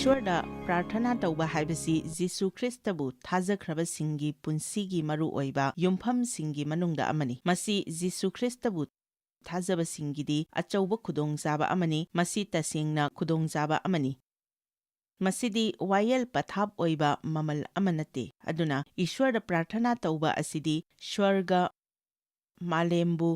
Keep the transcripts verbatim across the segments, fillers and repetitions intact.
ꯏꯁ꯭ꯋꯔꯗ ꯄ꯭ꯔꯥꯔꯊꯅꯥ ꯇꯧꯕ ꯍꯥꯏꯕꯁꯤ ꯖꯤꯁꯨ ꯈ꯭ꯔꯤꯁꯇꯕꯨ ꯊꯥꯖꯈ꯭ꯔꯕꯁꯤꯡꯒꯤ ꯄꯨꯟꯁꯤꯒꯤ ꯃꯔꯨꯑꯣꯏꯕ ꯌꯨꯝꯐꯝꯁꯤꯡꯒꯤ ꯃꯅꯨꯡꯗ ꯑꯃꯅꯤ꯫ ꯃꯁꯤ ꯖꯤꯁꯨ ꯈ꯭ꯔꯤꯁꯇꯕꯨ ꯊꯥꯖꯕꯁꯤꯡꯒꯤꯗꯤ ꯑꯆꯧꯕ ꯈꯨꯗꯣꯡꯆꯥꯕ ꯑꯃꯅꯤ꯫ ꯃꯁꯤ ꯇꯁꯦꯡꯅ ꯈꯨꯗꯣꯡꯆꯥꯕ ꯑꯃꯅꯤ꯫ ꯃꯁꯤꯗꯤ ꯋꯥꯌꯦꯜ ꯄꯊꯥꯞ ꯑꯣꯏꯕ ꯃꯃꯜ ꯑꯃ ꯅꯠꯇꯦ꯫ ꯑꯗꯨꯅ ꯏꯁ꯭ꯋꯔꯗ ꯄ꯭ꯔꯥꯔꯊꯅꯥ ꯇꯧꯕ ꯑꯁꯤꯗꯤ ꯁ꯭ꯋꯔꯒ ꯃꯥꯂꯦꯝꯕꯨ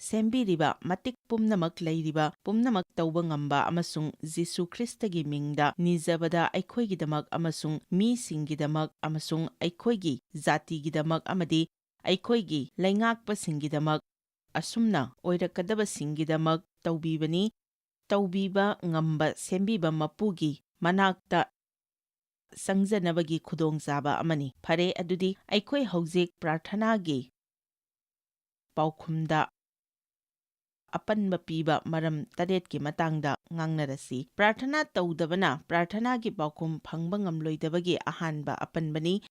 ꯁꯦꯝꯕꯤꯔꯤꯕ, ꯃꯇꯤꯛ ꯄꯨꯝꯅꯃꯛ ꯂꯩꯔꯤꯕ, ꯄꯨꯝꯅꯃꯛ ꯇꯧꯕ ꯉꯝꯕ ꯑꯃꯁꯨꯡ ꯖꯤꯁꯨ ꯈ꯭ꯔꯤꯁꯇꯒꯤ ꯃꯤꯡꯗ ꯅꯤꯖꯕꯗ ꯑꯩꯈꯣꯏꯒꯤꯗꯃꯛ ꯑꯃꯁꯨꯡ ꯃꯤꯁꯤꯡꯒꯤꯗꯃꯛ ꯑꯃꯁꯨꯡ ꯑꯩꯈꯣꯏꯒꯤ ꯖꯥꯇꯤꯒꯤꯗꯃꯛ ꯑꯃꯗꯤ ꯑꯩꯈꯣꯏꯒꯤ ꯂꯩꯉꯥꯛꯄꯁꯤꯡꯒꯤꯗꯃꯛ, ꯑꯁꯨꯝꯅ ꯑꯣꯏꯔꯛꯀꯗꯕꯁꯤꯡꯒꯤꯗꯃꯛ ꯇꯧꯕꯤꯕꯅꯤ꯫ ꯇꯧꯕꯤꯕ ꯉꯝꯕ ꯁꯦꯝꯕꯤꯕ ꯃꯄꯨꯒꯤ ꯃꯅꯥꯛꯇ ꯆꯪꯖꯅꯕꯒꯤ ꯈꯨꯗꯣꯡꯆꯥꯕ ꯑꯃꯅꯤ꯫ ꯐꯔꯦ, ꯑꯗꯨꯗꯤ ꯑꯩꯈꯣꯏ ꯍꯧꯖꯤꯛ ꯄ꯭ꯔꯥꯔꯊꯅꯥꯒꯤ ꯄꯥꯎꯈꯨꯝꯗ ꯑꯄꯟꯕ ꯄꯤꯕ ꯃꯔꯝ ꯇꯔꯦꯠꯀꯤ ꯃꯇꯥꯡꯗ ꯉꯥꯡꯅꯔꯁꯤ꯫ ꯄ꯭ꯔꯥꯔꯊꯅꯥ ꯇꯧꯗꯕꯅ ꯄ꯭ꯔꯥꯔꯊꯅꯥꯒꯤ ꯄꯥꯎꯈꯨꯝ ꯐꯪꯕ ꯉꯝꯂꯣꯏꯗꯕꯒꯤ ꯑꯍꯥꯟꯕ ꯑꯄꯟꯕꯅꯤ꯫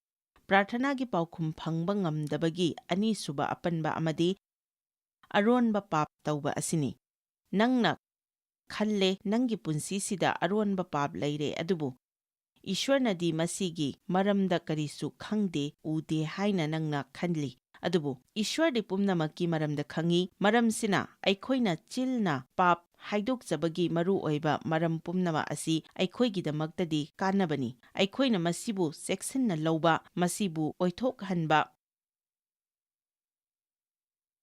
ꯄ꯭ꯔꯥꯔꯊꯅꯥꯒꯤ ꯄꯥꯎꯈꯨꯝ ꯐꯪꯕ ꯉꯝꯗꯕꯒꯤ ꯑꯅꯤꯁꯨꯕ ꯑꯄꯟꯕ ꯑꯃꯗꯤ ꯑꯔꯣꯟꯕ ꯄꯥꯞ ꯇꯧꯕ ꯑꯁꯤꯅꯤ꯫ ꯅꯪꯅ ꯈꯜꯂꯦ, ꯅꯪꯒꯤ ꯄꯨꯟꯁꯤꯁꯤꯗ ꯑꯔꯣꯟꯕ ꯄꯥꯞ ꯂꯩꯔꯦ, ꯑꯗꯨꯕꯨ ꯏꯁ꯭ꯋꯔꯅꯗꯤ ꯃꯁꯤꯒꯤ ꯃꯔꯝꯗ ꯀꯔꯤꯁꯨ ꯈꯪꯗꯦ, ꯎꯗꯦ ꯍꯥꯏꯅ ꯅꯪꯅ ꯈꯜꯂꯤ꯫ ꯑꯗꯨꯕꯨ ꯏꯁ꯭ꯋꯔꯗꯤ ꯄꯨꯝꯅꯃꯛꯀꯤ ꯃꯔꯝꯗ ꯈꯪꯏ꯫ ꯃꯔꯝꯁꯤꯅ ꯑꯩꯈꯣꯏꯅ ꯆꯤꯜꯅ ꯄꯥꯞ ꯍꯥꯏꯗꯣꯛꯆꯕꯒꯤ ꯃꯔꯨꯑꯣꯏꯕ ꯃꯔꯝ ꯄꯨꯝꯅꯃꯛ ꯑꯁꯤ ꯑꯩꯈꯣꯏꯒꯤꯗꯃꯛꯇꯗꯤ ꯀꯥꯟꯅꯕꯅꯤ꯫ ꯑꯩꯈꯣꯏꯅ ꯃꯁꯤꯕꯨ ꯆꯦꯛꯁꯤꯟꯅ ꯂꯧꯕ, ꯃꯁꯤꯕꯨ ꯑꯣꯏꯊꯣꯛꯍꯟꯕ,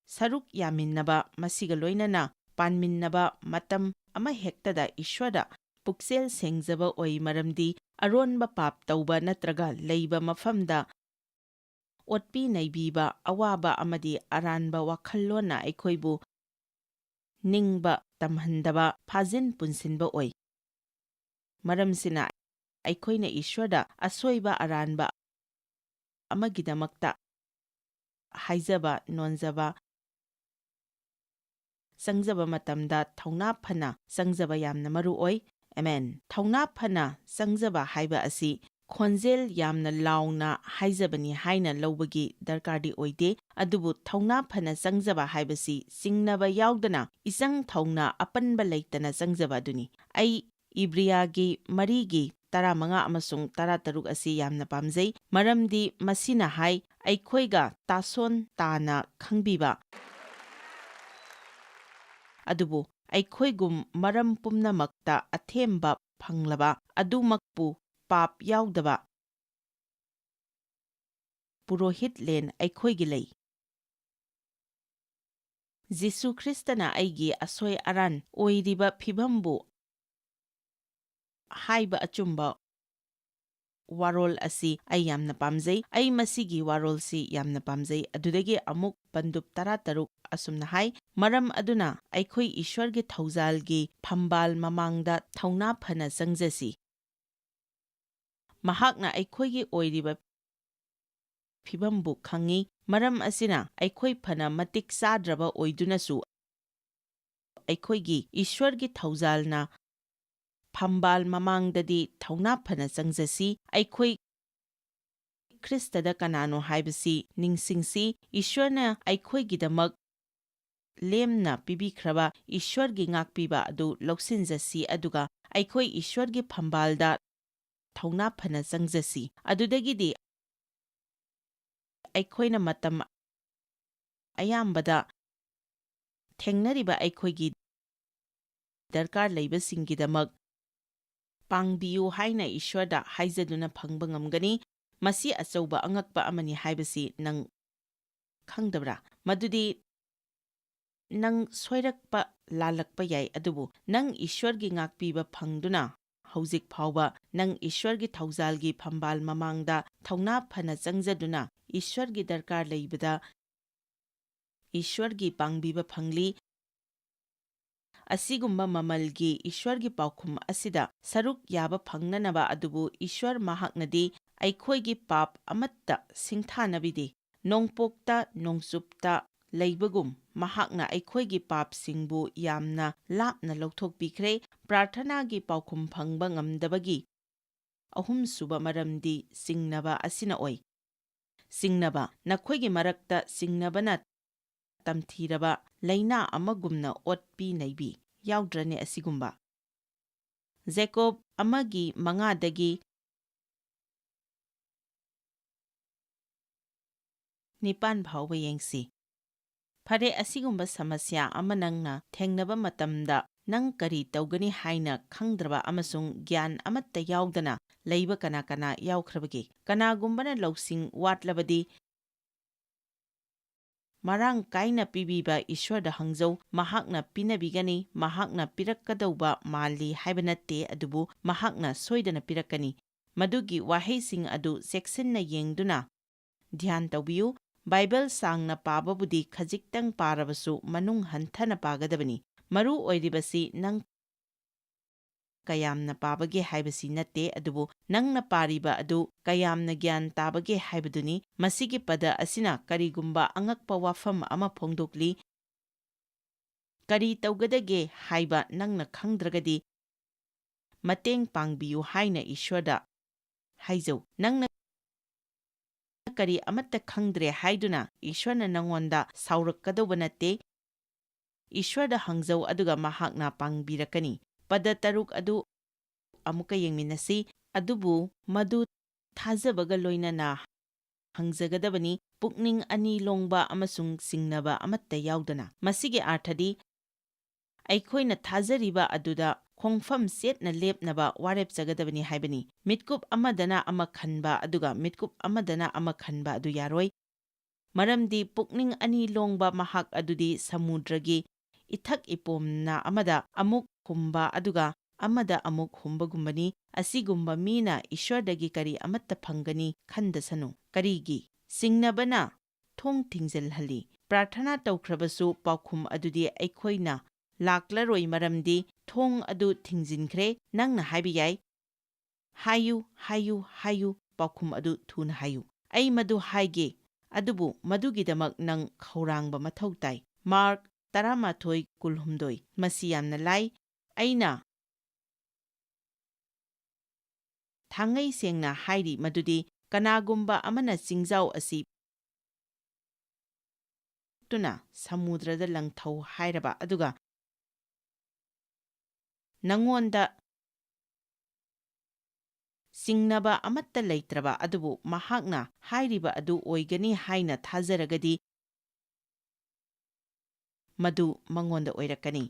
ꯁꯔꯨꯛ ꯌꯥꯃꯤꯟꯅꯕ, ꯃꯁꯤꯒ ꯂꯣꯏꯅꯅ ꯄꯥꯟꯃꯤꯟꯅꯕ ꯃꯇꯝ ꯑꯃꯍꯦꯛꯇꯗ ꯏꯁ꯭ꯋꯔꯗ ꯄꯨꯛꯆꯦꯜ ꯁꯦꯡꯖꯕ ꯑꯣꯏ, ꯃꯔꯝꯗꯤ ꯑꯔꯣꯟꯕ ꯄꯥꯞ ꯇꯧꯕ ꯅꯠꯇ꯭ꯔꯒ ꯂꯩꯕ ꯃꯐꯝꯗ ꯑꯣꯠꯄꯤ ꯅꯩꯕꯤꯕ, ꯑꯋꯥꯕ ꯑꯃꯗꯤ ꯑꯔꯥꯟꯕ ꯋꯥꯈꯜꯂꯣꯟꯅ ꯑꯩꯈꯣꯏꯕꯨ ꯅꯤꯡꯕ ꯇꯝꯍꯟꯗꯕ, ꯐꯥꯖꯤꯟ ꯄꯨꯟꯁꯤꯟꯕ ꯑꯣꯏ꯫ ꯃꯔꯝꯁꯤꯅ ꯑꯩꯈꯣꯏꯅ ꯏꯁ꯭ꯋꯔꯗ ꯑꯁꯣꯏꯕ ꯑꯔꯥꯟꯕ ꯑꯃꯒꯤꯗꯃꯛꯇ ꯍꯥꯏꯖꯕ, ꯅꯣꯟꯖꯕ, ꯆꯪꯖꯕ ꯃꯇꯝꯗ ꯊꯧꯅꯥ ꯐꯅ ꯆꯪꯖꯕ ꯌꯥꯝꯅ ꯃꯔꯨ ꯑꯣꯏ꯫ ꯑꯃꯦꯟ꯫ ꯊꯧꯅꯥ ꯐꯅ ꯆꯪꯖꯕ ꯍꯥꯏꯕ ꯑꯁꯤ ꯈꯣꯟꯖꯦꯜ ꯌꯥꯝꯅ ꯂꯥꯎꯅ ꯍꯥꯏꯖꯕꯅꯤ ꯍꯥꯏꯅ ꯂꯧꯕꯒꯤ ꯗꯔꯀꯥꯔꯗꯤ ꯑꯣꯏꯗꯦ, ꯑꯗꯨꯕꯨ ꯊꯧꯅꯥ ꯐꯅ ꯆꯪꯖꯕ ꯍꯥꯏꯕꯁꯤ ꯆꯤꯡꯅꯕ ꯌꯥꯎꯗꯅ ꯏꯆꯪ ꯊꯧꯅ ꯑꯄꯟꯕ ꯂꯩꯇꯅ ꯆꯪꯖꯕ ꯑꯗꯨꯅꯤ꯫ ꯑꯩ ꯏꯕ꯭ꯔꯤꯌꯥꯒꯤ ꯃꯔꯤꯒꯤ ꯇꯔꯥꯃꯉꯥ ꯑꯃꯁꯨꯡ ꯇꯔꯥꯇꯔꯨꯛ ꯑꯁꯤ ꯌꯥꯝꯅ ꯄꯥꯝꯖꯩ, ꯃꯔꯝꯗꯤ ꯃꯁꯤꯅ ꯍꯥꯏ, "ꯑꯩꯈꯣꯏꯒ ꯇꯥꯁꯣꯟ ꯇꯥꯅ ꯈꯪꯕꯤꯕ ꯑꯗꯨꯕꯨ ꯑꯩꯈꯣꯏꯒꯨꯝ ꯃꯔꯝ ꯄꯨꯝꯅꯃꯛꯇ ꯑꯊꯦꯝꯕ ꯐꯪꯂꯕ ꯑꯗꯨꯃꯛꯄꯨ ꯄꯥꯞ ꯌꯥꯎꯗꯕ ꯄꯨꯔꯣꯍꯤꯠꯂꯦꯟ ꯑꯩꯈꯣꯏꯒꯤ ꯂꯩ꯫" ꯖꯤꯁꯨ ꯈ꯭ꯔꯤꯁꯇꯅ ꯑꯩꯒꯤ ꯑꯁꯣꯏ ꯑꯔꯥꯟ ꯑꯣꯏꯔꯤꯕ ꯐꯤꯚꯝꯕꯨ ꯍꯥꯏꯕ ꯑꯆꯨꯝꯕ ꯋꯥꯔꯣꯜ ꯑꯁꯤ ꯑꯩ ꯌꯥꯝꯅ ꯄꯥꯝꯖꯩ꯫ ꯑꯩ ꯃꯁꯤꯒꯤ ꯋꯥꯔꯣꯜꯁꯤ ꯌꯥꯝꯅ ꯄꯥꯝꯖꯩ꯫ ꯑꯗꯨꯗꯒꯤ ꯑꯃꯨꯛ ꯄꯟꯗꯨꯞ ꯇꯔꯥꯇꯔꯨꯛ ꯑꯁꯨꯝꯅ ꯍꯥꯏ, "ꯃꯔꯝ ꯑꯗꯨꯅ ꯑꯩꯈꯣꯏ ꯏꯁ꯭ꯋꯔꯒꯤ ꯊꯧꯖꯥꯜꯒꯤ ꯐꯝꯕꯥꯜ ꯃꯃꯥꯡꯗ ꯊꯧꯅꯥ ꯐꯅ ꯆꯪꯖꯁꯤ꯫" ꯃꯍꯥꯛꯅ ꯑꯩꯈꯣꯏꯒꯤ ꯑꯣꯏꯔꯤꯕ ꯐꯤꯚꯝꯕꯨ ꯈꯪꯏ, ꯃꯔꯝ ꯑꯁꯤꯅ ꯑꯩꯈꯣꯏ ꯐꯅ ꯃꯇꯤꯛ ꯆꯥꯗ꯭ꯔꯕ ꯑꯣꯏꯗꯨꯅꯁꯨ, ꯑꯩꯈꯣꯏꯒꯤ ꯏꯁ꯭ꯋꯔꯒꯤ ꯊꯧꯖꯥꯜꯅ ꯐꯝꯕꯥꯜ ꯃꯃꯥꯡꯗꯗꯤ ꯊꯧꯅꯥ ꯐꯅ ꯆꯪꯖꯁꯤ꯫ ꯑꯩꯈꯣꯏ ꯈ꯭ꯔꯤꯁꯇꯗ ꯀꯅꯥꯅꯣ ꯍꯥꯏꯕꯁꯤ ꯅꯤꯡꯁꯤꯡꯁꯤ꯫ ꯏꯁ꯭ꯋꯔꯅ ꯑꯩꯈꯣꯏꯒꯤꯗꯃꯛ ꯂꯦꯝꯅ ꯄꯤꯕꯤꯈ꯭ꯔꯕ ꯏꯁ꯭ꯋꯔꯒꯤ ꯉꯥꯛꯄꯤꯕ ꯑꯗꯨ ꯂꯧꯁꯤꯟꯖꯁꯤ, ꯑꯗꯨꯒ ꯑꯩꯈꯣꯏ ꯏꯁ꯭ꯋꯔꯒꯤ ꯐꯝꯕꯥꯜꯗ ꯊꯧꯅꯥ ꯐꯅ ꯆꯪꯖꯁꯤ꯫ ꯑꯗꯨꯗꯒꯤꯗꯤ ꯑꯩꯈꯣꯏꯅ ꯃꯇꯝ ꯑꯌꯥꯝꯕꯗ ꯊꯦꯡꯅꯔꯤꯕ ꯑꯩꯈꯣꯏꯒꯤ ꯗꯔꯀꯥꯔ ꯂꯩꯕꯁꯤꯡꯒꯤꯗꯃꯛ ꯄꯥꯡꯕꯤꯌꯨ ꯍꯥꯏꯅ ꯏꯁ꯭ꯋꯔꯗ ꯍꯥꯏꯖꯗꯨꯅ ꯐꯪꯕ ꯉꯝꯒꯅꯤ꯫ ꯃꯁꯤ ꯑꯆꯧꯕ ꯑꯉꯛꯄ ꯑꯃꯅꯤ ꯍꯥꯏꯕꯁꯤ ꯅꯪ ꯈꯪꯗꯕ꯭ꯔꯥ? ꯃꯗꯨꯗꯤ ꯅꯪ ꯁꯣꯏꯔꯛꯄ, ꯂꯥꯜꯂꯛꯄ ꯌꯥꯏ, ꯑꯗꯨꯕꯨ ꯅꯪ ꯏꯁ꯭ꯋꯔꯒꯤ ꯉꯥꯛꯄꯤꯕ ꯐꯪꯗꯨꯅ ꯍꯧꯖꯤꯛ ꯐꯥꯎꯕ ꯅꯪ ꯏꯁ꯭ꯋꯔꯒꯤ ꯊꯧꯖꯥꯜꯒꯤ ꯐꯝꯕꯥꯜ ꯃꯃꯥꯡꯗ ꯊꯧꯅꯥ ꯐꯅ ꯆꯪꯖꯗꯨꯅ ꯏꯁ꯭ꯋꯔꯒꯤ ꯗꯔꯀꯥꯔ ꯂꯩꯕꯗ ꯏꯁ꯭ꯋꯔꯒꯤ ꯄꯥꯡꯕꯤꯕ ꯐꯪꯂꯤ꯫ ꯑꯁꯤꯒꯨꯝꯕ ꯃꯃꯜꯒꯤ ꯏꯁ꯭ꯋꯔꯒꯤ ꯄꯥꯎꯈꯨꯝ ꯑꯁꯤꯗ ꯁꯔꯨꯛ ꯌꯥꯕ ꯐꯪꯅꯅꯕ ꯑꯗꯨꯕꯨ ꯏꯁ꯭ꯋꯔ ꯃꯍꯥꯛꯅꯗꯤ ꯑꯩꯈꯣꯏꯒꯤ ꯄꯥꯞ ꯑꯃꯠꯇ ꯁꯤꯡꯊꯥꯅꯕꯤꯗꯦ꯫ ꯅꯣꯡꯄꯣꯛꯇ ꯅꯣꯡꯆꯨꯞꯇ ꯂꯩꯕꯒꯨꯝ ꯃꯍꯥꯛꯅ ꯑꯩꯈꯣꯏꯒꯤ ꯄꯥꯞꯁꯤꯡꯕꯨ ꯌꯥꯝꯅ ꯂꯥꯞꯅ ꯂꯧꯊꯣꯛꯄꯤꯈ꯭ꯔꯦ꯫ ꯄ꯭ꯔꯥꯔꯊꯅꯥꯒꯤ ꯄꯥꯎꯈꯨꯝ ꯐꯪꯕ ꯉꯝꯗꯕꯒꯤ ꯑꯍꯨꯝꯁꯨꯕ ꯃꯔꯝꯗꯤ ꯆꯤꯡꯅꯕ ꯑꯁꯤꯅ ꯑꯣꯏ꯫ ꯆꯤꯡꯅꯕ, ꯅꯈꯣꯏꯒꯤ ꯃꯔꯛꯇ ꯆꯤꯡꯅꯕꯅ ꯇꯝꯊꯤꯔꯕ ꯂꯥꯏꯅꯥ ꯑꯃꯒꯨꯝꯅ ꯑꯣꯠꯄꯤ ꯅꯩꯕꯤ ꯌꯥꯎꯗ꯭ꯔꯅꯦ ꯑꯁꯤꯒꯨꯝꯕ? ꯖꯦꯀꯣꯕ ꯑꯃꯒꯤ ꯃꯉꯥꯗꯒꯤ ꯅꯤꯄꯥꯟ ꯐꯥꯎꯕ ꯌꯦꯡꯁꯤ꯫ ꯐꯔꯦ, ꯑꯁꯤꯒꯨꯝꯕ ꯁꯃꯁ꯭ꯌꯥ ꯑꯃ ꯅꯪꯅ ꯊꯦꯡꯅꯕ ꯃꯇꯝꯗ, ꯅꯪ ꯀꯔꯤ ꯇꯧꯒꯅꯤ ꯍꯥꯏꯅ ꯈꯪꯗ꯭ꯔꯕ ꯑꯃꯁꯨꯡ ꯒ꯭ꯌꯥꯟ ꯑꯃꯠꯇ ꯌꯥꯎꯗꯅ ꯂꯩꯕ ꯀꯅꯥ ꯀꯅꯥ ꯌꯥꯎꯈ꯭ꯔꯕꯒꯦ? ꯀꯅꯥꯒꯨꯝꯕꯅ ꯂꯧꯁꯤꯡ ꯋꯥꯠꯂꯕꯗꯤ, ꯃꯔꯥꯡ ꯀꯥꯏꯅ ꯄꯤꯕꯤꯕ ꯏꯁ꯭ꯋꯔꯗ ꯍꯪꯖꯧ, ꯃꯍꯥꯛꯅ ꯄꯤꯅꯕꯤꯒꯅꯤ, ꯃꯍꯥꯛꯅ ꯄꯤꯔꯛꯀꯗꯧꯕ ꯃꯥꯜꯂꯤ ꯍꯥꯏꯕ ꯅꯠꯇꯦ, ꯑꯗꯨꯕꯨ ꯃꯍꯥꯛꯅ ꯁꯣꯏꯗꯅ ꯄꯤꯔꯛꯀꯅꯤ꯫ ꯃꯗꯨꯒꯤ ꯋꯥꯍꯩꯁꯤꯡ ꯑꯗꯨ ꯆꯦꯛꯁꯤꯟꯅ ꯌꯦꯡꯗꯨꯅ ꯙ꯭ꯌꯥꯟ ꯇꯧꯕꯤꯌꯨ꯫ ꯕꯥꯏꯕꯜ ꯁꯥꯡꯅ ꯄꯥꯕꯕꯨꯗꯤ ꯈꯖꯤꯛꯇꯪ ꯄꯥꯔꯕꯁꯨ ꯃꯅꯨꯡ ꯍꯟꯊꯅ ꯄꯥꯒꯗꯕꯅꯤ꯫ ꯃꯔꯨ ꯑꯣꯏꯔꯤꯕꯁꯤ ꯅꯪ ꯀꯌꯥꯝꯅ ꯄꯥꯕꯒꯦ ꯍꯥꯏꯕꯁꯤ ꯅꯠꯇꯦ, ꯑꯗꯨꯕꯨ ꯅꯪꯅ ꯄꯥꯔꯤꯕ ꯑꯗꯨ ꯀꯌꯥꯝꯅ ꯒ꯭ꯌꯥꯟ ꯇꯥꯕꯒꯦ ꯍꯥꯏꯕꯗꯨꯅꯤ꯫ ꯃꯁꯤꯒꯤ ꯄꯗ ꯑꯁꯤꯅ ꯀꯔꯤꯒꯨꯝꯕ ꯑꯉꯛꯄ ꯋꯥꯐꯝ ꯑꯃ ꯐꯣꯡꯗꯣꯛꯂꯤ꯫ ꯀꯔꯤ ꯇꯧꯒꯗꯒꯦ ꯍꯥꯏꯕ ꯅꯪꯅ ꯈꯪꯗ꯭ꯔꯒꯗꯤ, "ꯃꯇꯦꯡ ꯄꯥꯡꯕꯤꯌꯨ" ꯍꯥꯏꯅ ꯏꯁ꯭ꯋꯔꯗ ꯍꯥꯏꯖꯧ꯫ ꯅꯪꯅ ꯀꯔꯤ ꯑꯃꯠꯇ ꯈꯪꯗ꯭ꯔꯦ ꯍꯥꯏꯗꯨꯅ ꯏꯁ꯭ꯋꯔꯅ ꯅꯪꯉꯣꯟꯗ ꯁꯥꯎꯔꯛꯀꯗꯧꯕ ꯅꯠꯇꯦ꯫ ꯏꯁ꯭ꯋꯔꯗ ꯍꯪꯖꯧ, ꯑꯗꯨꯒ ꯃꯍꯥꯛꯅ ꯄꯥꯡꯕꯤꯔꯛꯀꯅꯤ꯫ ꯄꯗ ꯇꯔꯨꯛ ꯑꯗꯨ ꯑꯃꯨꯛꯀ ꯌꯦꯡꯃꯤꯟꯅꯁꯤ, ꯑꯗꯨꯕꯨ ꯃꯗꯨ ꯊꯥꯖꯕꯒ ꯂꯣꯏꯅꯅ ꯍꯪꯖꯒꯗꯕꯅꯤ, ꯄꯨꯛꯅꯤꯡ ꯑꯅꯤ ꯂꯣꯡꯕ ꯑꯃꯁꯨꯡ ꯆꯤꯡꯅꯕ ꯑꯃꯠꯇ ꯌꯥꯎꯗꯅ꯫ ꯃꯁꯤꯒꯤ ꯑꯥꯔꯊꯗꯤ, ꯑꯩꯈꯣꯏꯅ ꯊꯥꯖꯔꯤꯕ ꯑꯗꯨꯗ ꯈꯣꯡꯐꯝ ꯆꯦꯠꯅ ꯂꯦꯞꯅꯕ ꯋꯥꯔꯦꯞꯆꯒꯗꯕꯅꯤ ꯍꯥꯏꯕꯅꯤ꯫ ꯃꯤꯠꯀꯨꯞ ꯑꯃꯗꯅ ꯑꯃ ꯈꯟꯕ ꯑꯗꯨꯒ ꯃꯤꯠꯀꯨꯞ ꯑꯃꯗꯅ ꯑꯃ ꯈꯟꯕ ꯑꯗꯨ ꯌꯥꯔꯣꯏ꯫ ꯃꯔꯝꯗꯤ ꯄꯨꯛꯅꯤꯡ ꯑꯅꯤ ꯂꯣꯡꯕ ꯃꯍꯥꯛ ꯑꯗꯨꯗꯤ ꯁꯃꯨꯗ꯭ꯔꯒꯤ ꯏꯊꯛ ꯏꯄꯣꯝꯅ ꯑꯃꯗ ꯑꯃꯨꯛ ꯍꯨꯝꯕ ꯑꯗꯨꯒ ꯑꯃꯗ ꯑꯃꯨꯛ ꯍꯨꯝꯕꯒꯨꯝꯕꯅꯤ꯫ ꯑꯁꯤꯒꯨꯝꯕ ꯃꯤꯅ ꯏꯁ꯭ꯋꯔꯗꯒꯤ ꯀꯔꯤ ꯑꯃꯠꯇ ꯐꯪꯒꯅꯤ ꯈꯟꯗꯁꯅꯨ꯫ ꯀꯔꯤꯒꯤ? ꯆꯤꯡꯅꯕꯅ ꯊꯣꯡ ꯊꯤꯡꯖꯤꯜꯍꯜꯂꯤ꯫ ꯄ꯭ꯔꯥꯔꯊꯅꯥ ꯇꯧꯈ꯭ꯔꯕꯁꯨ ꯄꯥꯎꯈꯨꯝ ꯑꯗꯨꯗꯤ ꯑꯩꯈꯣꯏꯅ ꯂꯥꯛꯂꯔꯣꯏ, ꯃꯔꯝꯗꯤ ꯊꯣꯡ ꯑꯗꯨ ꯊꯤꯡꯖꯤꯟꯈ꯭ꯔꯦ꯫ ꯅꯪꯅ ꯍꯥꯏꯕ ꯌꯥꯏ, "ꯍꯥꯏꯌꯨ, ꯍꯥꯏꯌꯨ, ꯍꯥꯏꯌꯨ, ꯄꯥꯎꯈꯨꯝ ꯑꯗꯨ ꯊꯨꯅ ꯍꯥꯏꯌꯨ꯫ ꯑꯩ ꯃꯗꯨ ꯍꯥꯏꯒꯦ, ꯑꯗꯨꯕꯨ ꯃꯗꯨꯒꯤꯗꯃꯛ ꯅꯪ ꯈꯧꯔꯥꯡꯕ ꯃꯊꯧ ꯇꯥꯏ꯫" ꯃꯥꯔꯛ ꯇꯔꯥꯃꯥꯊꯣꯏ ꯀꯨꯟꯍꯨꯝꯗꯣꯏ꯫ ꯃꯁꯤ ꯌꯥꯝꯅ ꯂꯥꯏ꯫ ꯑꯩꯅ ꯊꯥꯡꯉꯩ ꯁꯦꯡꯅ ꯍꯥꯏꯔꯤ ꯃꯗꯨꯗꯤ ꯀꯅꯥꯒꯨꯝꯕ ꯑꯃꯅ ꯆꯤꯡꯖꯥꯎ ꯑꯁꯤ ꯇꯨꯅ ꯁꯃꯨꯗ꯭ꯔꯗ ꯂꯪꯊꯧ ꯍꯥꯏꯔꯕ ꯑꯗꯨꯒ ꯅꯉꯣꯟꯗ ꯆꯤꯡꯅꯕ ꯑꯃꯠꯇ ꯂꯩꯇ꯭ꯔꯕ, ꯑꯗꯨꯕꯨ ꯃꯍꯥꯛꯅ ꯍꯥꯏꯔꯤꯕ ꯑꯗꯨ ꯑꯣꯏꯒꯅꯤ ꯍꯥꯏꯅ ꯊꯥꯖꯔꯒꯗꯤ, ꯃꯗꯨ ꯃꯉꯣꯟꯗ ꯑꯣꯏꯔꯛꯀꯅꯤ꯫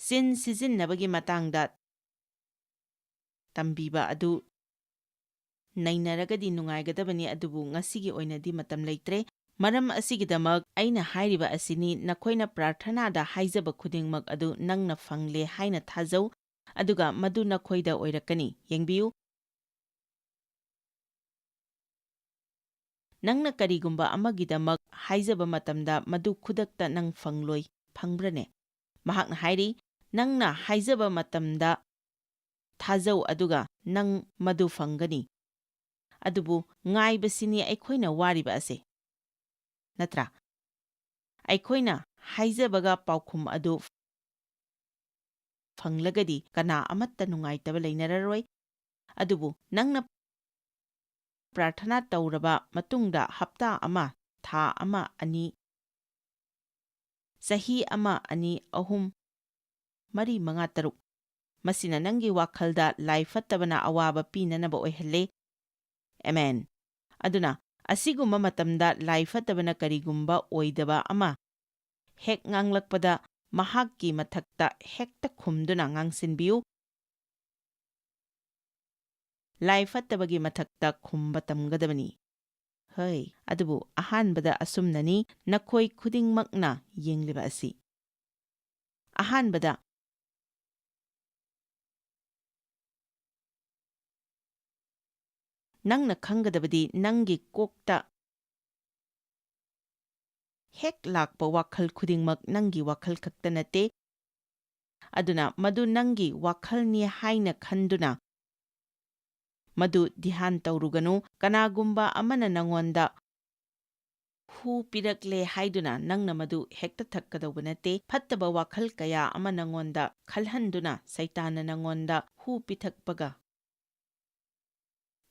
ꯆꯤꯟ ꯁꯤꯖꯤꯟꯅꯕꯒꯤ ꯃꯇꯥꯡꯗ ꯇꯝꯕꯤꯕ ꯑꯗꯨ ꯅꯩꯅꯔꯒꯗꯤ ꯅꯨꯡꯉꯥꯏꯒꯗꯕꯅꯤ, ꯑꯗꯨꯕꯨ ꯉꯁꯤꯒꯤ ꯑꯣꯏꯅꯗꯤ ꯃꯇꯝ ꯂꯩꯇ꯭ꯔꯦ꯫ ꯃꯔꯝ ꯑꯁꯤꯒꯤꯗꯃꯛ ꯑꯩꯅ ꯍꯥꯏꯔꯤꯕ ꯑꯁꯤꯅꯤ, ꯅꯈꯣꯏꯅ ꯄ꯭ꯔꯥꯔꯊꯅꯥꯗ ꯍꯥꯏꯖꯕ ꯈꯨꯗꯤꯡꯃꯛ ꯑꯗꯨ ꯅꯪꯅ ꯐꯪꯂꯦ ꯍꯥꯏꯅ ꯊꯥꯖꯧ, ꯑꯗꯨꯒ ꯃꯗꯨ ꯅꯈꯣꯏꯗ ꯑꯣꯏꯔꯛꯀꯅꯤ꯫ ꯌꯦꯡꯕꯤꯌꯨ, ꯅꯪꯅ ꯀꯔꯤꯒꯨꯝꯕ ꯑꯃꯒꯤꯗꯃꯛ ꯍꯥꯏꯖꯕ ꯃꯇꯝꯗ ꯃꯗꯨ ꯈꯨꯗꯛꯇ ꯅꯪ ꯐꯪꯂꯣꯏ꯫ ꯐꯪꯕ꯭ꯔꯅꯦ? ꯃꯍꯥꯛꯅ ꯍꯥꯏꯔꯤ, ꯅꯪꯅ ꯍꯥꯏꯖꯕ ꯃꯇꯝꯗ ꯊꯥꯖꯧ, ꯑꯗꯨꯒ ꯅꯪ ꯃꯗꯨ ꯐꯪꯒꯅꯤ꯫ ꯑꯗꯨꯕꯨ ꯉꯥꯏꯕꯁꯤꯅꯤ ꯑꯩꯈꯣꯏꯅ ꯋꯥꯔꯤꯕ ꯑꯁꯦ, ꯅꯠꯇ꯭ꯔꯥ? ꯑꯩꯈꯣꯏꯅ ꯍꯥꯏꯖꯕꯒ ꯄꯥꯎꯈꯨꯝ ꯑꯗꯨ ꯐꯪꯂꯒꯗꯤ ꯀꯅꯥ ꯑꯃꯠꯇ ꯅꯨꯡꯉꯥꯏꯇꯕ ꯂꯩꯅꯔꯔꯣꯏ꯫ ꯑꯗꯨꯕꯨ ꯅꯪꯅ ꯄ꯭ꯔꯥꯔꯊꯅꯥ ꯇꯧꯔꯕ ꯃꯇꯨꯡꯗ ꯍꯞꯇꯥ ꯑꯃ, ꯊꯥ ꯑꯃ, ꯑꯅꯤ, ꯆꯍꯤ ꯑꯃ, ꯑꯅꯤ, ꯑꯍꯨꯝ, ꯃꯔꯤ, ꯃꯉꯥ, ꯇꯔꯨꯛ, ꯃꯁꯤꯅ ꯅꯪꯒꯤ ꯋꯥꯈꯜꯗ ꯂꯥꯏ ꯐꯠꯇꯕꯅ ꯑꯋꯥꯕ ꯄꯤꯅꯅꯕ ꯑꯣꯏꯍꯜꯂꯦ꯫ ꯑꯦꯃꯦꯟ꯫ ꯑꯗꯨꯅ, ꯑꯁꯤꯒꯨꯝꯕ ꯃꯇꯝꯗ ꯂꯥꯏ ꯐꯠꯇꯕꯅ ꯀꯔꯤꯒꯨꯝꯕ ꯑꯣꯏꯗꯕ ꯑꯃ ꯍꯦꯛ ꯉꯥꯡꯂꯛꯄꯗ, ꯃꯍꯥꯛꯀꯤ ꯃꯊꯛꯇ ꯍꯦꯛꯇ ꯈꯨꯝꯗꯨꯅ ꯉꯥꯡꯁꯤꯟꯕꯤꯌꯨ꯫ ꯂꯥꯏ ꯐꯠꯇꯕꯒꯤ ꯃꯊꯛꯇ ꯈꯨꯝꯕ ꯇꯝꯒꯗꯕꯅꯤ꯫ ꯍꯣꯏ, ꯑꯗꯨꯕꯨ ꯑꯍꯥꯟꯕꯗ ꯑꯁꯨꯝꯅꯅꯤ, ꯅꯈꯣꯏ ꯈꯨꯗꯤꯡꯃꯛꯅ ꯌꯦꯡꯂꯤꯕ ꯑꯁꯤ꯫ ꯑꯍꯥꯟꯕꯗ, ꯅꯪꯅ ꯈꯪꯒꯗꯕꯗꯤ ꯅꯪꯒꯤ ꯀꯣꯛꯇ ꯍꯦꯛ ꯂꯥꯛꯄ ꯋꯥꯈꯜ ꯈꯨꯗꯤꯡꯃꯛ ꯅꯪꯒꯤ ꯋꯥꯈꯜ ꯈꯛꯇ ꯅꯠꯇꯦ꯫ ꯑꯗꯨꯅ ꯃꯗꯨ ꯅꯪꯒꯤ ꯋꯥꯈꯜꯅꯤ ꯍꯥꯏꯅ ꯈꯟꯗꯨꯅ ꯃꯗꯨ ꯙ꯭ꯌꯥꯟ ꯇꯧꯔꯨꯒꯅꯨ꯫ ꯀꯅꯥꯒꯨꯝꯕ ꯑꯃꯅ ꯅꯉꯣꯟꯗ ꯍꯨ ꯄꯤꯔꯛꯂꯦ ꯍꯥꯏꯗꯨꯅ ꯅꯪꯅ ꯃꯗꯨ ꯍꯦꯛꯇ ꯊꯛꯀꯗꯧꯕ ꯅꯠꯇꯦ꯫ ꯐꯠꯇꯕ ꯋꯥꯈꯜ ꯀꯌꯥ ꯑꯃ ꯅꯉꯣꯟꯗ ꯈꯜꯍꯟꯗꯨꯅ ꯁꯩꯇꯥꯟꯅ ꯅꯉꯣꯟꯗ ꯍꯨ ꯄꯤꯊꯛꯄꯒ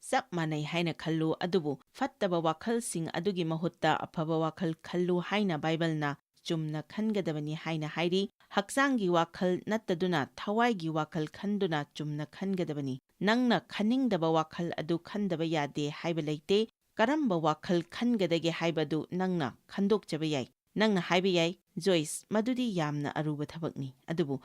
ꯆꯞ ꯃꯥꯟꯅꯩ ꯍꯥꯏꯅ ꯈꯜꯂꯨ, ꯑꯗꯨꯕꯨ ꯐꯠꯇꯕ ꯋꯥꯈꯜꯁꯤꯡ ꯑꯗꯨꯒꯤ ꯃꯍꯨꯠꯇ ꯑꯐꯕ ꯋꯥꯈꯜ ꯈꯜꯂꯨ ꯍꯥꯏꯅ ꯕꯥꯏꯕꯜꯅ ꯆꯨꯝꯅ ꯈꯟꯒꯗꯕꯅꯤ ꯍꯥꯏꯅ ꯍꯥꯏꯔꯤ꯫ ꯍꯛꯆꯥꯡꯒꯤ ꯋꯥꯈꯜ ꯅꯠꯇꯗꯨꯅ ꯊꯋꯥꯏꯒꯤ ꯋꯥꯈꯜ ꯈꯟꯗꯨꯅ ꯆꯨꯝꯅ ꯈꯟꯒꯗꯕꯅꯤ꯫ ꯅꯪꯅ ꯈꯟꯅꯤꯡꯗꯕ ꯋꯥꯈꯜ ꯑꯗꯨ ꯈꯟꯗꯕ ꯌꯥꯗꯦ ꯍꯥꯏꯕ ꯂꯩꯇꯦ꯫ ꯀꯔꯝꯕ ꯋꯥꯈꯜ ꯈꯟꯒꯗꯒꯦ ꯍꯥꯏꯕꯗꯨ ꯅꯪꯅ ꯈꯟꯗꯣꯛꯆꯕ ꯌꯥꯏ꯫ ꯅꯪꯅ ꯍꯥꯏꯕ ꯌꯥꯏ, "ꯖꯣꯏꯁ, ꯃꯗꯨꯗꯤ ꯌꯥꯝꯅ ꯑꯔꯨꯕ ꯊꯕꯛꯅꯤ꯫ ꯑꯗꯨꯕꯨ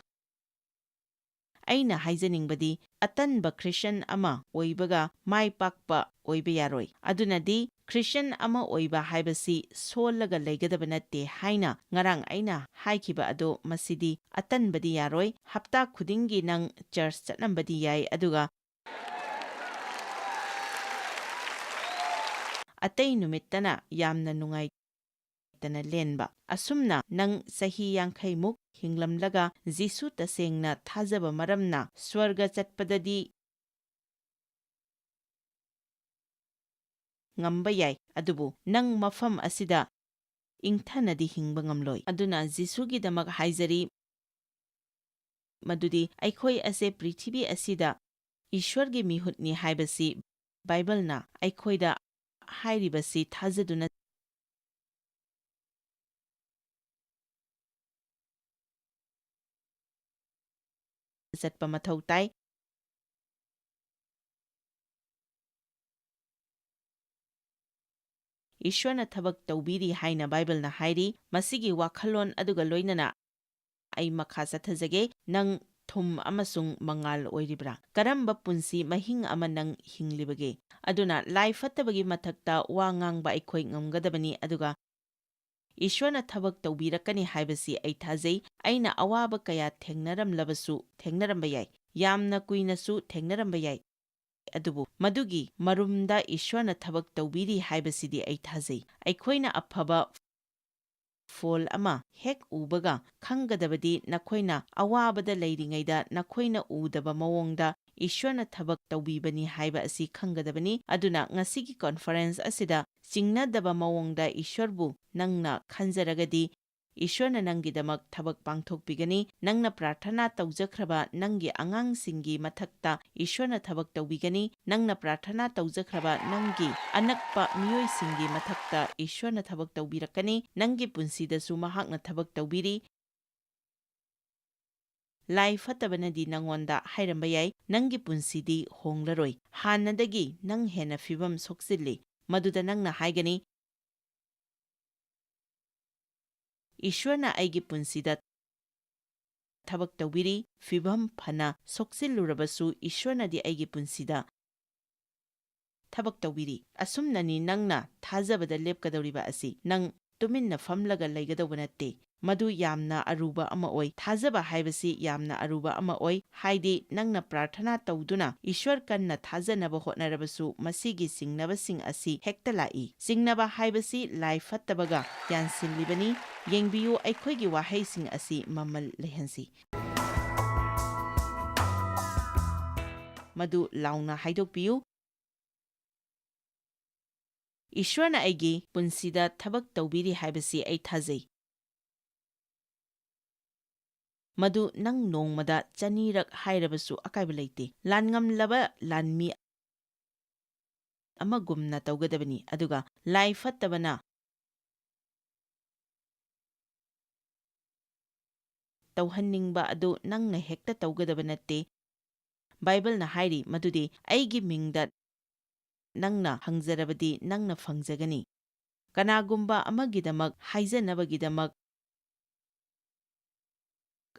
ꯑꯩꯅ ꯍꯥꯏꯖꯅꯤꯡꯕꯗꯤ, ꯑꯇꯟꯕ ꯈ꯭ꯔꯤꯁꯟ ꯑꯃ ꯑꯣꯏꯕꯒ ꯃꯥꯏ ꯄꯥꯛꯄ ꯑꯣꯏꯕ ꯌꯥꯔꯣꯏ꯫ ꯑꯗꯨꯅꯗꯤ ꯈ꯭ꯔꯤꯁꯟ ꯑꯃ ꯑꯣꯏꯕ ꯍꯥꯏꯕꯁꯤ ꯁꯣꯜꯂꯒ ꯂꯩꯒꯗꯕ ꯅꯠꯇꯦ" ꯍꯥꯏꯅ ꯉꯔꯥꯡ ꯑꯩꯅ ꯍꯥꯏꯈꯤꯕ ꯑꯗꯣ, ꯃꯁꯤꯗꯤ ꯑꯇꯟꯕꯗꯤ ꯌꯥꯔꯣꯏ꯫ ꯍꯞꯇꯥ ꯈꯨꯗꯤꯡꯒꯤ ꯅꯪ ꯆꯔꯆ ꯆꯠꯂꯝꯕꯗꯤ ꯌꯥꯏ, ꯑꯗꯨꯒ ꯑꯇꯩ ꯅꯨꯃꯤꯠꯇꯅ ꯌꯥꯝꯅ ꯅꯨꯡꯉꯥꯏꯇꯅ ꯂꯦꯟꯕ꯫ ꯑꯁꯨꯝꯅ ꯅꯪ ꯆꯍꯤ ꯌꯥꯡꯈꯩꯃꯨꯛ ꯍꯤꯡꯂꯝꯂꯒ ꯖꯤꯁꯨ ꯇꯁꯦꯡꯅ ꯊꯥꯖꯕ ꯃꯔꯝꯅ ꯁ꯭ꯋꯔꯒ ꯆꯠꯄꯗꯗꯤ ꯉꯝꯕ ꯌꯥꯏ, ꯑꯗꯨꯕꯨ ꯅꯪ ꯃꯐꯝ ꯑꯁꯤꯗ ꯏꯪꯊꯅꯗꯤ ꯍꯤꯡꯕ ꯉꯝꯂꯣꯏ꯫ ꯑꯗꯨꯅ ꯖꯤꯁꯨꯒꯤꯗꯃꯛ ꯍꯥꯏꯖꯔꯤ, ꯃꯗꯨꯗꯤ ꯑꯩꯈꯣꯏ ꯑꯁꯦ ꯄ꯭ꯔꯤꯊꯤꯕꯤ ꯑꯁꯤꯗ ꯏꯁ꯭ꯋꯔꯒꯤ ꯃꯤꯍꯨꯠꯅꯤ ꯍꯥꯏꯕꯁꯤ ꯕꯥꯏꯕꯜꯅ ꯑꯩꯈꯣꯏꯗ ꯍꯥꯏꯔꯤꯕꯁꯤ ꯊꯥꯖꯗꯨꯅ ꯆꯠꯄ ꯃꯊꯧ ꯇꯥꯏ꯫ ꯏꯁ꯭ꯋꯔꯅ ꯊꯕꯛ ꯇꯧꯕꯤꯔꯤ ꯍꯥꯏꯅ ꯕꯥꯏꯕꯜꯅ ꯍꯥꯏꯔꯤ꯫ ꯃꯁꯤꯒꯤ ꯋꯥꯈꯜꯂꯣꯟ ꯑꯗꯨꯒ ꯂꯣꯏꯅꯅ ꯑꯩ ꯃꯈꯥ ꯆꯠꯊꯖꯒꯦ꯫ ꯅꯪ ꯊꯨꯝ ꯑꯃꯁꯨꯡ ꯃꯉꯥꯜ ꯑꯣꯏꯔꯤꯕ꯭ꯔꯥ? ꯀꯔꯝꯕ ꯄꯨꯟꯁꯤ ꯃꯍꯤꯡ ꯑꯃ ꯅꯪ ꯍꯤꯡꯂꯤꯕꯒꯦ? ꯑꯗꯨꯅ ꯂꯥꯏ ꯐꯠꯇꯕꯒꯤ ꯃꯊꯛꯇ ꯋꯥ ꯉꯥꯡꯕ ꯑꯩꯈꯣꯏ ꯉꯝꯒꯗꯕꯅꯤ, ꯑꯗꯨꯒ ꯏꯁ꯭ꯋꯔꯅ ꯊꯕꯛ ꯇꯧꯕꯤꯔꯛꯀꯅꯤ ꯍꯥꯏꯕꯁꯤ ꯑꯩ ꯊꯥꯖꯩ꯫ ꯑꯩꯅ ꯑꯋꯥꯕ ꯀꯌꯥ ꯊꯦꯡꯅꯔꯝꯂꯕꯁꯨ, ꯊꯦꯡꯅꯔꯝꯕ ꯌꯥꯏ, ꯌꯥꯝꯅ ꯀꯨꯏꯅꯁꯨ ꯊꯦꯡꯅꯔꯝꯕ ꯌꯥꯏ, ꯑꯗꯨꯕꯨ ꯃꯗꯨꯒꯤ ꯃꯔꯨꯝꯗ ꯏꯁ꯭ꯋꯔꯅ ꯊꯕꯛ ꯇꯧꯕꯤꯔꯤ ꯍꯥꯏꯕꯁꯤꯗꯤ ꯑꯩ ꯊꯥꯖꯩ꯫ ꯑꯩꯈꯣꯏꯅ ꯑꯐꯕ ꯐꯣꯜ ꯑꯃ ꯍꯦꯛ ꯎꯕꯒ ꯈꯪꯒꯗꯕꯗꯤ, ꯅꯈꯣꯏꯅ ꯑꯋꯥꯕꯗ ꯂꯩꯔꯤꯉꯩꯗ ꯅꯈꯣꯏꯅ ꯎꯗꯕ ꯃꯑꯣꯡꯗ ꯏꯁ꯭ꯋꯔꯅ ꯊꯕꯛ ꯇꯧꯕꯤꯕꯅꯤ ꯍꯥꯏꯕ ꯑꯁꯤ ꯈꯪꯒꯗꯕꯅꯤ꯫ ꯑꯗꯨꯅ ꯉꯁꯤꯒꯤ ꯀꯣꯟꯐꯔꯦꯟꯁ ꯑꯁꯤꯗ ꯆꯤꯡꯅꯗꯕ ꯃꯑꯣꯡꯗ ꯏꯁ꯭ꯋꯔꯕꯨ ꯅꯪꯅ ꯈꯟꯖꯔꯒꯗꯤ, ꯏꯁ꯭ꯋꯔꯅ ꯅꯪꯒꯤꯗꯃꯛ ꯊꯕꯛ ꯄꯥꯡꯊꯣꯛꯄꯤꯒꯅꯤ꯫ ꯅꯪꯅ ꯄ꯭ꯔꯥꯔꯊꯅꯥ ꯇꯧꯖꯈ꯭ꯔꯕ ꯅꯪꯒꯤ ꯑꯉꯥꯡꯁꯤꯡꯒꯤ ꯃꯊꯛꯇ ꯏꯁ꯭ꯋꯔꯅ ꯊꯕꯛ ꯇꯧꯕꯤꯒꯅꯤ꯫ ꯅꯪꯅ ꯄ꯭ꯔꯥꯔꯊꯅꯥ ꯇꯧꯖꯈ꯭ꯔꯕ ꯅꯪꯒꯤ ꯑꯅꯛꯄ ꯃꯤꯑꯣꯏꯁꯤꯡꯒꯤ ꯃꯊꯛꯇ ꯏꯁ꯭ꯋꯔꯅ ꯊꯕꯛ ꯇꯧꯕꯤꯔꯛꯀꯅꯤ꯫ ꯅꯪꯒꯤ ꯄꯨꯟꯁꯤꯗꯁꯨ ꯃꯍꯥꯛꯅ ꯊꯕꯛ ꯇꯧꯕꯤꯔꯤ꯫ ꯂꯥꯏ ꯐꯠꯇꯕꯅꯗꯤ ꯅꯪꯉꯣꯟꯗ ꯍꯥꯏꯔꯝꯕ ꯌꯥꯏ, "ꯅꯪꯒꯤ ꯄꯨꯟꯁꯤꯗꯤ ꯍꯣꯡꯂꯔꯣꯏ꯫ ꯍꯥꯟꯅꯗꯒꯤ ꯅꯪ ꯍꯦꯟꯅ ꯐꯤꯕꯝ ꯁꯣꯛꯆꯤꯜꯂꯤ꯫" ꯃꯗꯨꯗ ꯅꯪꯅ ꯍꯥꯏꯒꯅꯤ, "ꯏꯁ꯭ꯋꯔꯅ ꯑꯩꯒꯤ ꯄꯨꯟꯁꯤꯗ ꯊꯕꯛ ꯇꯧꯕꯤꯔꯤ꯫ ꯐꯤꯕꯝ ꯐꯅ ꯁꯣꯛꯆꯤꯜꯂꯨꯔꯕꯁꯨ ꯏꯁ꯭ꯋꯔꯅꯗꯤ ꯑꯩꯒꯤ ꯄꯨꯟꯁꯤꯗ ꯊꯕꯛ ꯇꯧꯕꯤꯔꯤ꯫" ꯑꯁꯨꯝꯅꯅꯤ ꯅꯪꯅ ꯊꯥꯖꯕꯗ ꯂꯦꯞꯀꯗꯧꯔꯤꯕ ꯑꯁꯤ꯫ ꯅꯪ ꯇꯨꯃꯤꯟꯅ ꯐꯝꯂꯒ ꯂꯩꯒꯗꯧꯕ ꯅꯠꯇꯦ꯫ ꯃꯗꯨ ꯌꯥꯝꯅ ꯑꯔꯨꯕ ꯑꯃ ꯑꯣꯏ꯫ ꯊꯥꯖꯕ ꯍꯥꯏꯕꯁꯤ ꯌꯥꯝꯅ ꯑꯔꯨꯕ ꯑꯃ ꯑꯣꯏ, ꯍꯥꯏꯗꯤ ꯅꯪꯅ ꯄ꯭ꯔꯥꯔꯊꯅꯥ ꯇꯧꯗꯨꯅ ꯏꯁ꯭ꯋꯔ ꯀꯟꯅ ꯊꯥꯖꯅꯕ ꯍꯣꯠꯅꯔꯕꯁꯨ ꯃꯁꯤꯒꯤ ꯆꯤꯡꯅꯕꯁꯤꯡ ꯑꯁꯤ ꯍꯦꯛꯇ ꯂꯥꯛꯏ꯫ ꯆꯤꯡꯅꯕ ꯍꯥꯏꯕꯁꯤ ꯂꯥꯏ ꯐꯠꯇꯕꯒ ꯌꯥꯟꯁꯤꯜꯂꯤꯕꯅꯤ꯫ ꯌꯦꯡꯕꯤꯌꯨ, ꯑꯩꯈꯣꯏꯒꯤ ꯋꯥꯍꯩꯁꯤꯡ ꯑꯁꯤ ꯃꯃꯜ ꯂꯩꯍꯟꯁꯤ꯫ ꯃꯗꯨ ꯂꯥꯎꯅ ꯍꯥꯏꯗꯣꯛꯄꯤꯌꯨ꯫ ꯏꯁ꯭ꯋꯔꯅ ꯑꯩꯒꯤ ꯄꯨꯟꯁꯤꯗ ꯊꯕꯛ ꯇꯧꯕꯤꯔꯤ ꯍꯥꯏꯕꯁꯤ ꯑꯩ ꯊꯥꯖꯩ꯫ ꯃꯗꯨ ꯅꯪ ꯅꯣꯡꯃꯗ ꯆꯅꯤꯔꯛ ꯍꯥꯏꯔꯕꯁꯨ ꯑꯀꯥꯏꯕ ꯂꯩꯇꯦ꯫ ꯂꯥꯟꯉꯝꯂꯕ ꯂꯥꯟꯃꯤ ꯑꯃꯒꯨꯝꯅ ꯇꯧꯒꯗꯕꯅꯤ, ꯑꯗꯨꯒ ꯂꯥꯏ ꯐꯠꯇꯕꯅ ꯇꯧꯍꯟꯅꯤꯡꯕ ꯑꯗꯨ ꯅꯪꯅ ꯍꯦꯛꯇ ꯇꯧꯒꯗꯕ ꯅꯠꯇꯦ꯫ ꯕꯥꯏꯕꯜꯅ ꯍꯥꯏꯔꯤ ꯃꯗꯨꯗꯤ, "ꯑꯩꯒꯤ ꯃꯤꯡꯗ ꯅꯪꯅ ꯍꯪꯖꯔꯕꯗꯤ ꯅꯪꯅ ꯐꯪꯖꯒꯅꯤ꯫" ꯀꯅꯥꯒꯨꯝꯕ ꯑꯃꯒꯤꯗꯃꯛ ꯍꯥꯏꯖꯅꯕꯒꯤꯗꯃꯛ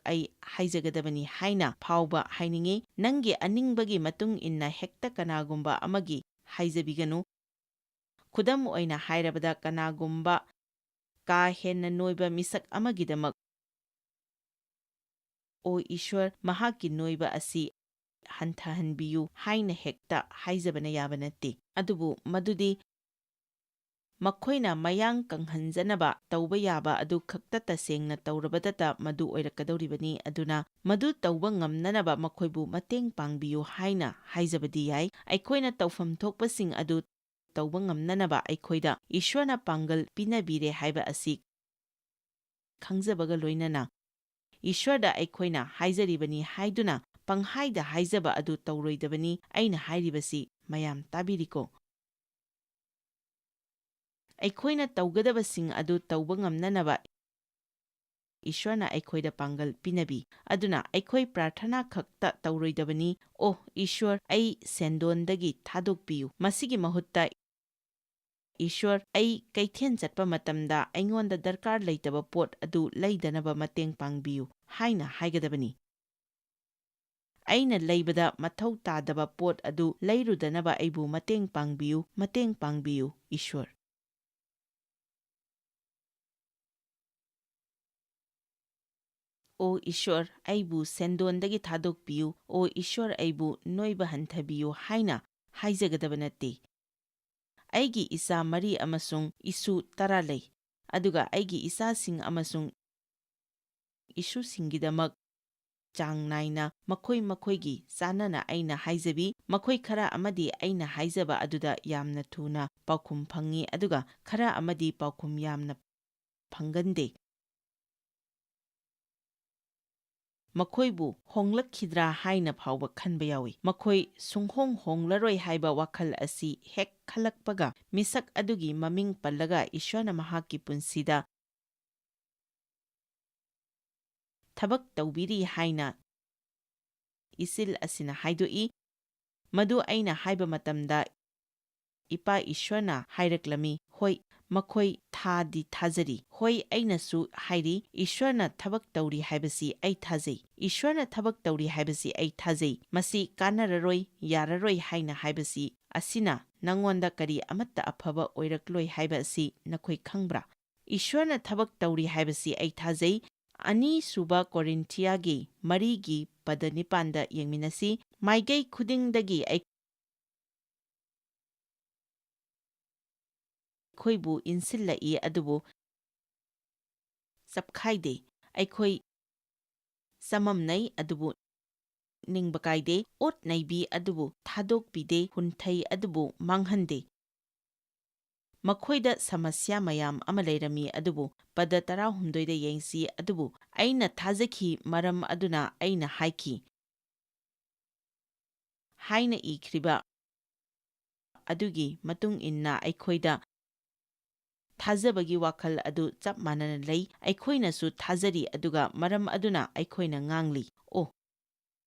ꯑꯩ ꯍꯥꯏꯖꯒꯗꯕꯅꯤ ꯍꯥꯏꯅ ꯐꯥꯎꯕ ꯍꯥꯏꯅꯤꯡꯏ꯫ ꯅꯪꯒꯤ ꯑꯅꯤꯡꯕꯒꯤ ꯃꯇꯨꯡ ꯏꯟꯅ ꯍꯦꯛꯇ ꯀꯅꯥꯒꯨꯝꯕ ꯑꯃꯒꯤ ꯍꯥꯏꯖꯕꯤꯒꯅꯨ꯫ ꯈꯨꯗꯝ ꯑꯣꯏꯅ ꯍꯥꯏꯔꯕꯗ, ꯀꯅꯥꯒꯨꯝꯕ ꯀꯥ ꯍꯦꯟꯅ ꯅꯣꯏꯕ ꯃꯤꯁꯛ ꯑꯃꯒꯤꯗꯃꯛ, "ꯑꯣ ꯏꯁ꯭ꯋꯔ, ꯃꯍꯥꯛꯀꯤ ꯅꯣꯏꯕ ꯑꯁꯤ ꯍꯟꯊꯍꯟꯕꯤꯌꯨ" ꯍꯥꯏꯅ ꯍꯦꯛꯇ ꯍꯥꯏꯖꯕꯅ ꯌꯥꯕ ꯅꯠꯇꯦ꯫ ꯑꯗꯨꯕꯨ ꯃꯗꯨꯗꯤ ꯃꯈꯣꯏꯅ ꯃꯌꯥꯡ ꯀꯪꯍꯟꯖꯅꯕ ꯇꯧꯕ ꯌꯥꯕ ꯑꯗꯨ ꯈꯛꯇ ꯇꯁꯦꯡꯅ ꯇꯧꯔꯕꯗꯇ ꯃꯗꯨ ꯑꯣꯏꯔꯛꯀꯗꯧꯔꯤꯕꯅꯤ꯫ ꯑꯗꯨꯅ ꯃꯗꯨ ꯇꯧꯕ ꯉꯝꯅꯅꯕ ꯃꯈꯣꯏꯕꯨ ꯃꯇꯦꯡ ꯄꯥꯡꯕꯤꯌꯨ ꯍꯥꯏꯅ ꯍꯥꯏꯖꯕꯗꯤ ꯌꯥꯏ꯫ ꯑꯩꯈꯣꯏꯅ ꯇꯧꯐꯝ ꯊꯣꯛꯄꯁꯤꯡ ꯑꯗꯨ ꯇꯧꯕ ꯉꯝꯅꯅꯕ ꯑꯩꯈꯣꯏꯗ ꯏꯁ꯭ꯋꯔꯅ ꯄꯥꯡꯒꯜ ꯄꯤꯅꯕꯤꯔꯦ ꯍꯥꯏꯕ ꯑꯁꯤ ꯈꯪꯖꯕꯒ ꯂꯣꯏꯅꯅ ꯏꯁ꯭ꯋꯔꯗ ꯑꯩꯈꯣꯏꯅ ꯍꯥꯏꯖꯔꯤꯕꯅꯤ ꯍꯥꯏꯗꯨꯅ ꯄꯪꯍꯥꯏꯗ ꯍꯥꯏꯖꯕ ꯑꯗꯨ ꯇꯧꯔꯣꯏꯗꯕꯅꯤ꯫ ꯑꯩꯅ ꯍꯥꯏꯔꯤꯕꯁꯤ ꯃꯌꯥꯝ ꯇꯥꯕꯤꯔꯤꯀꯣ? ꯑꯩꯈꯣꯏꯅ ꯇꯧꯒꯗꯕꯁꯤꯡ ꯑꯗꯨ ꯇꯧꯕ ꯉꯝꯅꯅꯕ ꯏꯁ꯭ꯋꯔꯅ ꯑꯩꯈꯣꯏꯗ ꯄꯥꯡꯒꯜ ꯄꯤꯅꯕꯤ꯫ ꯑꯗꯨꯅ ꯑꯩꯈꯣꯏ ꯄ꯭ꯔꯥꯔꯊꯅꯥ ꯈꯛꯇ ꯇꯧꯔꯣꯏꯗꯕꯅꯤ, "ꯑꯣ ꯏꯁ꯭ꯋꯔ, ꯑꯩ ꯁꯦꯟꯗꯣꯟꯗꯒꯤ ꯊꯥꯗꯣꯛꯄꯤꯌꯨ"꯫ ꯃꯁꯤꯒꯤ ꯃꯍꯨꯠꯇ, "ꯏꯁ꯭ꯋꯔ, ꯑꯩ ꯀꯩꯊꯦꯜ ꯆꯠꯄ ꯃꯇꯝꯗ ꯑꯩꯉꯣꯟꯗ ꯗꯔꯀꯥꯔ ꯂꯩꯇꯕ ꯄꯣꯠ ꯑꯗꯨ ꯂꯩꯗꯅꯕ ꯃꯇꯦꯡ ꯄꯥꯡꯕꯤꯌꯨ" ꯍꯥꯏꯅ ꯍꯥꯏꯒꯗꯕꯅꯤ꯫ "ꯑꯩꯅ ꯂꯩꯕꯗ ꯃꯊꯧ ꯇꯥꯗꯕ ꯄꯣꯠ ꯑꯗꯨ ꯂꯩꯔꯨꯗꯅꯕ ꯑꯩꯕꯨ ꯃꯇꯦꯡ ꯄꯥꯡꯕꯤꯌꯨ, ꯃꯇꯦꯡ ꯄꯥꯡꯕꯤꯌꯨ, ꯏꯁ꯭ꯋꯔ"꯫ "ꯑꯣ ꯏꯁ꯭ꯋꯔ, ꯑꯩꯕꯨ ꯁꯦꯟꯗꯣꯟꯗꯒꯤ ꯊꯥꯗꯣꯛꯄꯤꯌꯨ, ꯑꯣ ꯏꯁ꯭ꯋꯔ, ꯑꯩꯕꯨ ꯅꯣꯏꯕ ꯍꯟꯊꯕꯤꯌꯨ" ꯍꯥꯏꯅ ꯍꯥꯏꯖꯒꯗꯕ ꯅꯠꯇꯦ꯫ "ꯑꯩꯒꯤ ꯏꯆꯥ ꯃꯔꯤ ꯑꯃꯁꯨꯡ ꯏꯁꯨ ꯇꯔꯥ ꯂꯩ, ꯑꯗꯨꯒ ꯑꯩꯒꯤ ꯏꯆꯥꯁꯤꯡ ꯑꯃꯁꯨꯡ ꯏꯁꯨꯁꯤꯡꯒꯤꯗꯃꯛ ꯆꯥꯡ ꯅꯥꯏꯅ ꯃꯈꯣꯏ ꯃꯈꯣꯏꯒꯤ ꯆꯥꯅꯅ ꯑꯩꯅ ꯍꯥꯏꯖꯕꯤ꯫ ꯃꯈꯣꯏ ꯈꯔ ꯑꯃꯗꯤ ꯑꯩꯅ ꯍꯥꯏꯖꯕ ꯑꯗꯨꯗ ꯌꯥꯝꯅ ꯊꯨꯅ ꯄꯥꯎꯈꯨꯝ ꯐꯪꯏ, ꯑꯗꯨꯒ ꯈꯔ ꯑꯃꯗꯤ ꯄꯥꯎꯈꯨꯝ ꯌꯥꯝꯅ ꯐꯪꯒꯟꯗꯦ꯫ ꯃꯈꯣꯏꯕꯨ ꯍꯣꯡꯂꯛꯈꯤꯗ꯭ꯔꯥ ꯍꯥꯏꯅ ꯐꯥꯎꯕ ꯈꯟꯕ ꯌꯥꯎꯏ꯫ ꯃꯈꯣꯏ ꯁꯨꯡꯍꯣꯡ ꯍꯣꯡꯂꯔꯣꯏ ꯍꯥꯏꯕ ꯋꯥꯈꯜ ꯑꯁꯤ ꯍꯦꯛ ꯈꯜꯂꯛꯄꯒ, ꯃꯤꯁꯛ ꯑꯗꯨꯒꯤ ꯃꯃꯤꯡ ꯄꯜꯂꯒ ꯏꯁ꯭ꯋꯔꯅ ꯃꯍꯥꯛꯀꯤ ꯄꯨꯟꯁꯤꯗ ꯊꯕꯛ ꯇꯧꯕꯤꯔꯤ ꯍꯥꯏꯅ ꯏꯆꯤꯜ ꯑꯁꯤꯅ ꯍꯥꯏꯗꯣꯛꯏ꯫ ꯃꯗꯨ ꯑꯩꯅ ꯍꯥꯏꯕ ꯃꯇꯝꯗ, ꯏꯄꯥ ꯏꯁ꯭ꯋꯔꯅ ꯍꯥꯏꯔꯛꯂꯝꯃꯤ, "ꯍꯣꯏ, ꯃꯈꯣꯏ ꯊꯥꯗꯤ ꯊꯥꯖꯔꯤ꯫ ꯍꯣꯏ, ꯑꯩꯅꯁꯨ ꯍꯥꯏꯔꯤ, ꯏꯁ꯭ꯋꯔꯅ ꯊꯕꯛ ꯇꯧꯔꯤ ꯍꯥꯏꯕꯁꯤ ꯑꯩ ꯊꯥꯖꯩ꯫ ꯏꯁ꯭ꯋꯔꯅ ꯊꯕꯛ ꯇꯧꯔꯤ ꯍꯥꯏꯕꯁꯤ ꯑꯩ ꯊꯥꯖꯩ꯫ ꯃꯁꯤ ꯀꯥꯟꯅꯔꯔꯣꯏ, ꯌꯥꯔꯔꯣꯏ ꯍꯥꯏꯅ ꯍꯥꯏꯕꯁꯤ ꯑꯁꯤꯅ ꯅꯉꯣꯟꯗ ꯀꯔꯤ ꯑꯃꯠꯇ ꯑꯐꯕ ꯑꯣꯏꯔꯛꯂꯣꯏ ꯍꯥꯏꯕ ꯑꯁꯤ ꯅꯈꯣꯏ ꯈꯪꯕ꯭ꯔꯥ? ꯏꯁ꯭ꯋꯔꯅ ꯊꯕꯛ ꯇꯧꯔꯤ ꯍꯥꯏꯕꯁꯤ ꯑꯩ ꯊꯥꯖꯩ"꯫ ꯑꯅꯤꯁꯨꯕ ꯀꯣꯔꯤꯟꯊꯤꯌꯥꯒꯤ ꯃꯔꯤꯒꯤ ꯄꯗ ꯅꯤꯄꯥꯟꯗ ꯌꯦꯡꯃꯤꯟꯅꯁꯤ꯫ "ꯃꯥꯏꯀꯩ ꯈꯨꯗꯤꯡꯗꯒꯤ ꯑꯩ-, ꯑꯩꯈꯣꯏꯕꯨ ꯏꯟꯁꯤꯜꯂꯛꯏ, ꯑꯗꯨꯕꯨ ꯆꯞꯈꯥꯏꯗꯦ꯫ ꯑꯩꯈꯣꯏ ꯆꯃꯝꯅꯩ, ꯑꯗꯨꯕꯨ ꯅꯤꯡꯕ ꯀꯥꯏꯗꯦ꯫ ꯑꯣꯠ ꯅꯩꯕꯤ, ꯑꯗꯨꯕꯨ ꯊꯥꯗꯣꯛꯄꯤꯗꯦ꯫ ꯍꯨꯟꯊꯩ, ꯑꯗꯨꯕꯨ ꯃꯥꯡꯍꯟꯗꯦ"꯫ ꯃꯈꯣꯏꯗ ꯁꯃꯁ꯭ꯌꯥ ꯃꯌꯥꯝ ꯑꯃ ꯂꯩꯔꯝꯃꯤ, ꯑꯗꯨꯕꯨ ꯄꯗ ꯇꯔꯥꯍꯨꯝꯗꯣꯏꯗ ꯌꯦꯡꯁꯤ, "ꯑꯗꯨꯕꯨ ꯑꯩꯅ ꯊꯥꯖꯈꯤ, ꯃꯔꯝ ꯑꯗꯨꯅ ꯑꯩꯅ ꯍꯥꯏꯈꯤ" ꯍꯥꯏꯅ ꯏꯈ꯭ꯔꯤꯕ ꯑꯗꯨꯒꯤ ꯃꯇꯨꯡ ꯏꯟꯅ ꯑꯩꯈꯣꯏꯗ ꯊꯥꯖꯕꯒꯤ ꯋꯥꯈꯜ ꯑꯗꯨ ꯆꯞ ꯃꯥꯟꯅꯅ ꯂꯩ꯫ ꯑꯩꯈꯣꯏꯅꯁꯨ ꯊꯥꯖꯔꯤ, ꯑꯗꯨꯒ ꯃꯔꯝ ꯑꯗꯨꯅ ꯑꯩꯈꯣꯏꯅ ꯉꯥꯡꯂꯤ꯫ ꯑꯣ,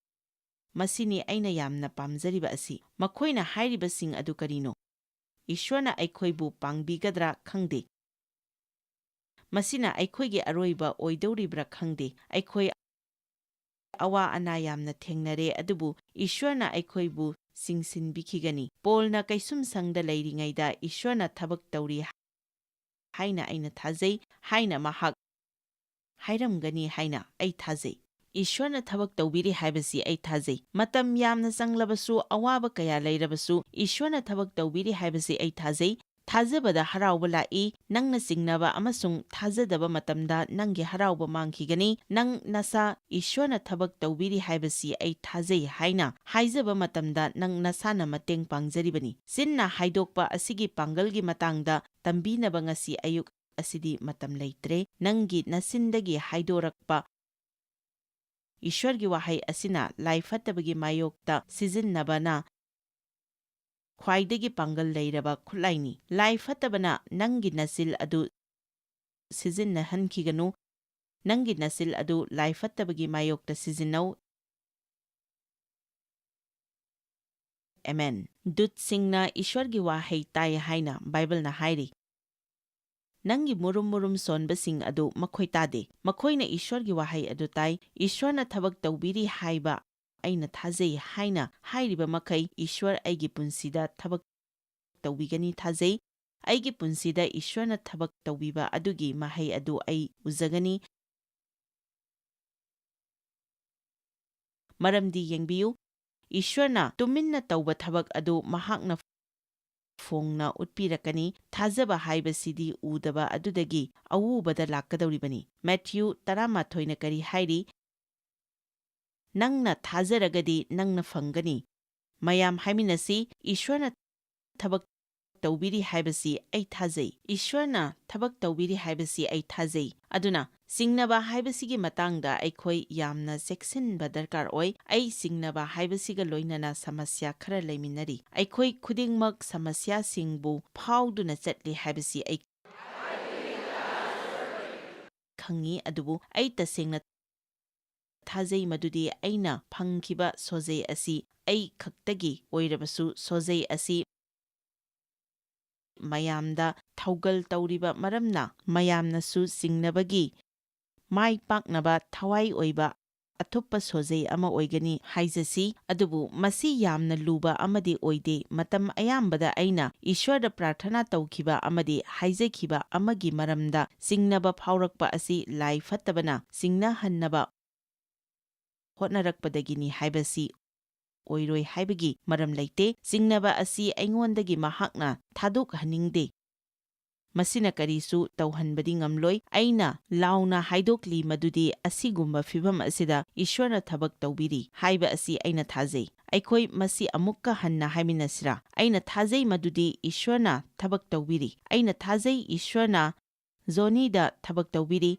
ꯃꯁꯤꯅꯤ ꯑꯩꯅ ꯌꯥꯝꯅ ꯄꯥꯝꯖꯔꯤꯕ ꯑꯁꯤ꯫ ꯃꯈꯣꯏꯅ ꯍꯥꯏꯔꯤꯕꯁꯤꯡ ꯑꯗꯨ ꯀꯔꯤꯅꯣ? ꯏꯁ꯭ꯋꯔꯅ ꯑꯩꯈꯣꯏꯕꯨ ꯄꯥꯡꯕꯤꯒꯗ꯭ꯔꯥ ꯈꯪꯗꯦ꯫ ꯃꯁꯤꯅ ꯑꯩꯈꯣꯏꯒꯤ ꯑꯔꯣꯏꯕ ꯑꯣꯏꯗꯧꯔꯤꯕ꯭ꯔꯥ ꯈꯪꯗꯦ꯫ ꯑꯩꯈꯣꯏ ꯑꯋꯥ ꯑꯅꯥ ꯌꯥꯝꯅ ꯊꯦꯡꯅꯔꯦ, ꯑꯗꯨꯕꯨ ꯏꯁ꯭ꯋꯔꯅ ꯑꯩꯈꯣꯏꯕꯨ ꯆꯤꯡꯁꯤꯟꯕꯤꯈꯤꯒꯅꯤ꯫ ꯄꯣꯜꯅ ꯀꯩꯁꯨꯝꯁꯪꯗ ꯂꯩꯔꯤꯉꯩꯗ ꯏꯁ꯭ꯋꯔꯅ ꯊꯕꯛ ꯇꯧꯔꯤ ꯍꯥꯏꯅ ꯑꯩꯅ ꯊꯥꯖꯩ ꯍꯥꯏꯅ ꯃꯍꯥꯛ ꯍꯥꯏꯔꯝꯒꯅꯤ ꯍꯥꯏꯅ ꯑꯩ ꯊꯥꯖꯩ꯫ ꯏꯁ꯭ꯋꯔꯅ ꯊꯕꯛ ꯇꯧꯕꯤꯔꯤ ꯍꯥꯏꯕꯁꯤ ꯑꯩ ꯊꯥꯖꯩ꯫ ꯃꯇꯝ ꯌꯥꯝꯅ ꯆꯪꯂꯕꯁꯨ, ꯑꯋꯥꯕ ꯀꯌꯥ ꯂꯩꯔꯕꯁꯨ, ꯏꯁ꯭ꯋꯔꯅ ꯊꯕꯛ ꯇꯧꯕꯤꯔꯤ ꯍꯥꯏꯕꯁꯤ ꯑꯩ ꯊꯥꯖꯩ꯫ ꯊꯥꯖꯕꯗ ꯍꯔꯥꯎꯕ ꯂꯥꯛꯏ꯫ ꯅꯪꯅ ꯆꯤꯡꯅꯕ ꯑꯃꯁꯨꯡ ꯊꯥꯖꯗꯕ ꯃꯇꯝꯗ ꯅꯪꯒꯤ ꯍꯔꯥꯎꯕ ꯃꯥꯡꯈꯤꯒꯅꯤ꯫ ꯅꯪ ꯅꯁꯥ ꯏꯁ꯭ꯋꯔꯅ ꯊꯕꯛ ꯇꯧꯕꯤꯔꯤ ꯍꯥꯏꯕꯁꯤ ꯑꯩ ꯊꯥꯖꯩ ꯍꯥꯏꯅ ꯍꯥꯏꯖꯕ ꯃꯇꯝꯗ ꯅꯪ ꯅꯁꯥꯅ ꯃꯇꯦꯡ ꯄꯥꯡꯖꯔꯤꯕꯅꯤ꯫ ꯆꯤꯟꯅ ꯍꯥꯏꯗꯣꯛꯄ ꯑꯁꯤꯒꯤ ꯄꯥꯡꯒꯜꯒꯤ ꯃꯇꯥꯡꯗ ꯇꯝꯕꯤꯅꯕ ꯉꯁꯤ ꯑꯌꯨꯛ ꯑꯁꯤꯗꯤ ꯃꯇꯝ ꯂꯩꯇ꯭ꯔꯦ꯫ ꯅꯪꯒꯤ ꯅꯆꯤꯟꯗꯒꯤ ꯍꯥꯏꯗꯣꯔꯛꯄ ꯏꯁ꯭ꯋꯔꯒꯤ ꯋꯥꯍꯩ ꯑꯁꯤꯅ ꯂꯥꯏ ꯐꯠꯇꯕꯒꯤ ꯃꯥꯌꯣꯛꯇ ꯁꯤꯖꯤꯟꯅꯕꯅ ꯈ꯭ꯋꯥꯏꯗꯒꯤ ꯄꯥꯡꯒꯜ ꯂꯩꯔꯕ ꯈꯨꯠꯂꯥꯏꯅꯤ꯫ ꯂꯥꯏ ꯐꯠꯇꯕꯅ ꯅꯪꯒꯤ ꯅꯆꯤꯜ ꯑꯗꯨ ꯁꯤꯖꯤꯟꯅꯍꯟꯈꯤꯒꯅꯨ꯫ ꯅꯪꯒꯤ ꯅꯆꯤꯜ ꯑꯗꯨ ꯂꯥꯏ ꯐꯠꯇꯕꯒꯤ ꯃꯥꯌꯣꯛꯇ ꯁꯤꯖꯤꯟꯅꯧ꯫ ꯑꯦꯃꯦꯟ꯫ ꯗꯨꯠꯁꯤꯡꯅ ꯏꯁ꯭ꯋꯔꯒꯤ ꯋꯥꯍꯩ ꯇꯥꯏ ꯍꯥꯏꯅ ꯕꯥꯏꯕꯜꯅ ꯍꯥꯏꯔꯤ꯫ ꯅꯪꯒꯤ ꯃꯨꯔꯨꯝ ꯃꯨꯔꯨꯝ ꯁꯣꯟꯕꯁꯤꯡ ꯑꯗꯨ ꯃꯈꯣꯏ ꯇꯥꯗꯦ꯫ ꯃꯈꯣꯏꯅ ꯏꯁ꯭ꯋꯔꯒꯤ ꯋꯥꯍꯩ ꯑꯗꯨ ꯇꯥꯏ꯫ ꯏꯁ꯭ꯋꯔꯅ ꯊꯕꯛ ꯇꯧꯕꯤꯔꯤ ꯍꯥꯏꯕ ꯑꯩꯅ ꯊꯥꯖꯩ ꯍꯥꯏꯅ ꯍꯥꯏꯔꯤꯕ ꯃꯈꯩ ꯏꯁ꯭ꯋꯔ ꯑꯩꯒꯤ ꯄꯨꯟꯁꯤꯗ ꯊꯕꯛ ꯇꯧꯕꯤꯒꯅꯤ ꯊꯥꯖꯩ꯫ ꯑꯩꯒꯤ ꯄꯨꯟꯁꯤꯗ ꯏꯁ꯭ꯋꯔꯅ ꯊꯕꯛ ꯇꯧꯕꯤꯕ ꯑꯗꯨꯒꯤ ꯃꯍꯩ ꯑꯗꯨ ꯑꯩ ꯎꯖꯒꯅꯤ꯫ ꯃꯔꯝꯗꯤ ꯌꯦꯡꯕꯤꯌꯨ, ꯏꯁ꯭ꯋꯔꯅ ꯇꯨꯃꯤꯟꯅ ꯇꯧꯕ ꯊꯕꯛ ꯑꯗꯨ ꯃꯍꯥꯛꯅ ꯐꯣꯡꯅ ꯎꯠꯄꯤꯔꯛꯀꯅꯤ꯫ ꯊꯥꯖꯕ ꯍꯥꯏꯕꯁꯤꯗꯤ ꯎꯗꯕ ꯑꯗꯨꯗꯒꯤ ꯑꯎꯕꯗ ꯂꯥꯛꯀꯗꯧꯔꯤꯕꯅꯤ꯫ ꯃꯦꯊ꯭ꯌꯨ ꯇꯔꯥꯃꯥꯊꯣꯏꯅ ꯀꯔꯤ ꯍꯥꯏꯔꯤ? "ꯅꯪꯅ ꯊꯥꯖꯔꯒꯗꯤ ꯅꯪꯅ ꯐꯪꯒꯅꯤ"꯫ ꯃꯌꯥꯝ ꯍꯥꯏꯃꯤꯟꯅꯁꯤ, "ꯏꯁ꯭ꯋꯔꯅ ꯊꯕꯛ ꯇꯧꯕꯤꯔꯤ ꯍꯥꯏꯕꯁꯤ ꯑꯩ ꯊꯥꯖꯩ꯫ ꯏꯁ꯭ꯋꯔꯅ ꯊꯕꯛ ꯇꯧꯕꯤꯔꯤ ꯍꯥꯏꯕꯁꯤ ꯑꯩ ꯊꯥꯖꯩ꯫ ꯑꯗꯨꯅ ꯆꯤꯡꯅꯕ ꯍꯥꯏꯕꯁꯤꯒꯤ ꯃꯇꯥꯡꯗ ꯑꯩꯈꯣꯏ ꯌꯥꯝꯅ ꯆꯦꯛꯁꯤꯟꯕ ꯗꯔꯀꯥꯔ ꯑꯣꯏ꯫ ꯑꯩ ꯆꯤꯡꯅꯕ ꯍꯥꯏꯕꯁꯤꯒ ꯂꯣꯏꯅꯅ ꯁꯃꯁ꯭ꯌꯥ ꯈꯔ ꯂꯩꯃꯤꯟꯅꯔꯤ꯫ ꯑꯩꯈꯣꯏ ꯈꯨꯗꯤꯡꯃꯛ ꯁꯃꯁ꯭ꯌꯥꯁꯤꯡꯕꯨ ꯐꯥꯎꯗꯨꯅ ꯆꯠꯂꯤ ꯍꯥꯏꯕꯁꯤ ꯑꯩ ꯈꯪꯉꯤ, ꯑꯗꯨꯕꯨ ꯑꯩ ꯇꯁꯦꯡꯅ ꯊꯥꯖꯩ ꯃꯗꯨꯗꯤ ꯑꯩꯅ ꯐꯪꯈꯤꯕ ꯁꯣꯖꯩ ꯑꯁꯤ ꯑꯩ ꯈꯛꯇꯒꯤ ꯑꯣꯏꯔꯕꯁꯨ, ꯁꯣꯖꯩ ꯑꯁꯤ ꯃꯌꯥꯝꯗ ꯊꯧꯒꯜ ꯇꯧꯔꯤꯕ ꯃꯔꯝꯅ ꯃꯌꯥꯝꯅꯁꯨ ꯆꯤꯡꯅꯕꯒꯤ ꯃꯥꯏ ꯄꯥꯛꯅꯕ ꯊꯋꯥꯏ ꯑꯣꯏꯕ ꯑꯊꯨꯞꯄ ꯁꯣꯖꯩ ꯑꯃ ꯑꯣꯏꯒꯅꯤ ꯍꯥꯏꯖꯁꯤ꯫ ꯑꯗꯨꯕꯨ ꯃꯁꯤ ꯌꯥꯝꯅ ꯂꯨꯕ ꯑꯃꯗꯤ ꯑꯣꯏꯗꯦ꯫ ꯃꯇꯝ ꯑꯌꯥꯝꯕꯗ ꯑꯩꯅ ꯏꯁ꯭ꯋꯔꯗ ꯄ꯭ꯔꯥꯔꯊꯅꯥ ꯇꯧꯈꯤꯕ ꯑꯃꯗꯤ ꯍꯥꯏꯖꯈꯤꯕ ꯑꯃꯒꯤ ꯃꯔꯝꯗ ꯆꯤꯡꯅꯕ ꯐꯥꯎꯔꯛꯄ ꯑꯁꯤ ꯂꯥꯏ ꯐꯠꯇꯕꯅ ꯆꯤꯡꯅꯍꯟꯅꯕ ꯍꯣꯠꯅꯔꯛꯄꯗꯒꯤꯅꯤ ꯍꯥꯏꯕꯁꯤ ꯑꯣꯏꯔꯣꯏ ꯍꯥꯏꯕꯒꯤ ꯃꯔꯝ ꯂꯩꯇꯦ꯫ ꯆꯤꯡꯅꯕ ꯑꯁꯤ ꯑꯩꯉꯣꯟꯗꯒꯤ ꯃꯍꯥꯛꯅ ꯊꯥꯗꯣꯛꯍꯟꯅꯤꯡꯗꯦ꯫ ꯃꯁꯤꯅ ꯀꯔꯤꯁꯨ ꯇꯧꯍꯟꯕꯗꯤ ꯉꯝꯂꯣꯏ꯫ ꯑꯩꯅ ꯂꯥꯎꯅ ꯍꯥꯏꯗꯣꯛꯂꯤ ꯃꯗꯨꯗꯤ ꯑꯁꯤꯒꯨꯝꯕ ꯐꯤꯚꯝ ꯑꯁꯤꯗ ꯏꯁ꯭ꯋꯔꯅ ꯊꯕꯛ ꯇꯧꯕꯤꯔꯤ ꯍꯥꯏꯕ ꯑꯁꯤ ꯑꯩꯅ ꯊꯥꯖꯩ꯫ ꯑꯩꯈꯣꯏ ꯃꯁꯤ ꯑꯃꯨꯛꯀ ꯍꯟꯅ ꯍꯥꯏꯃꯤꯟꯅꯁꯤꯔꯥ? ꯑꯩꯅ ꯊꯥꯖꯩ ꯃꯗꯨꯗꯤ ꯏꯁ꯭ꯋꯔꯅ ꯊꯕꯛ ꯇꯧꯕꯤꯔꯤ꯫ ꯑꯩꯅ ꯊꯥꯖꯩ ꯏꯁ꯭ꯋꯔꯅ ꯖꯣꯅꯤꯗ ꯊꯕꯛ ꯇꯧꯕꯤꯔꯤ꯫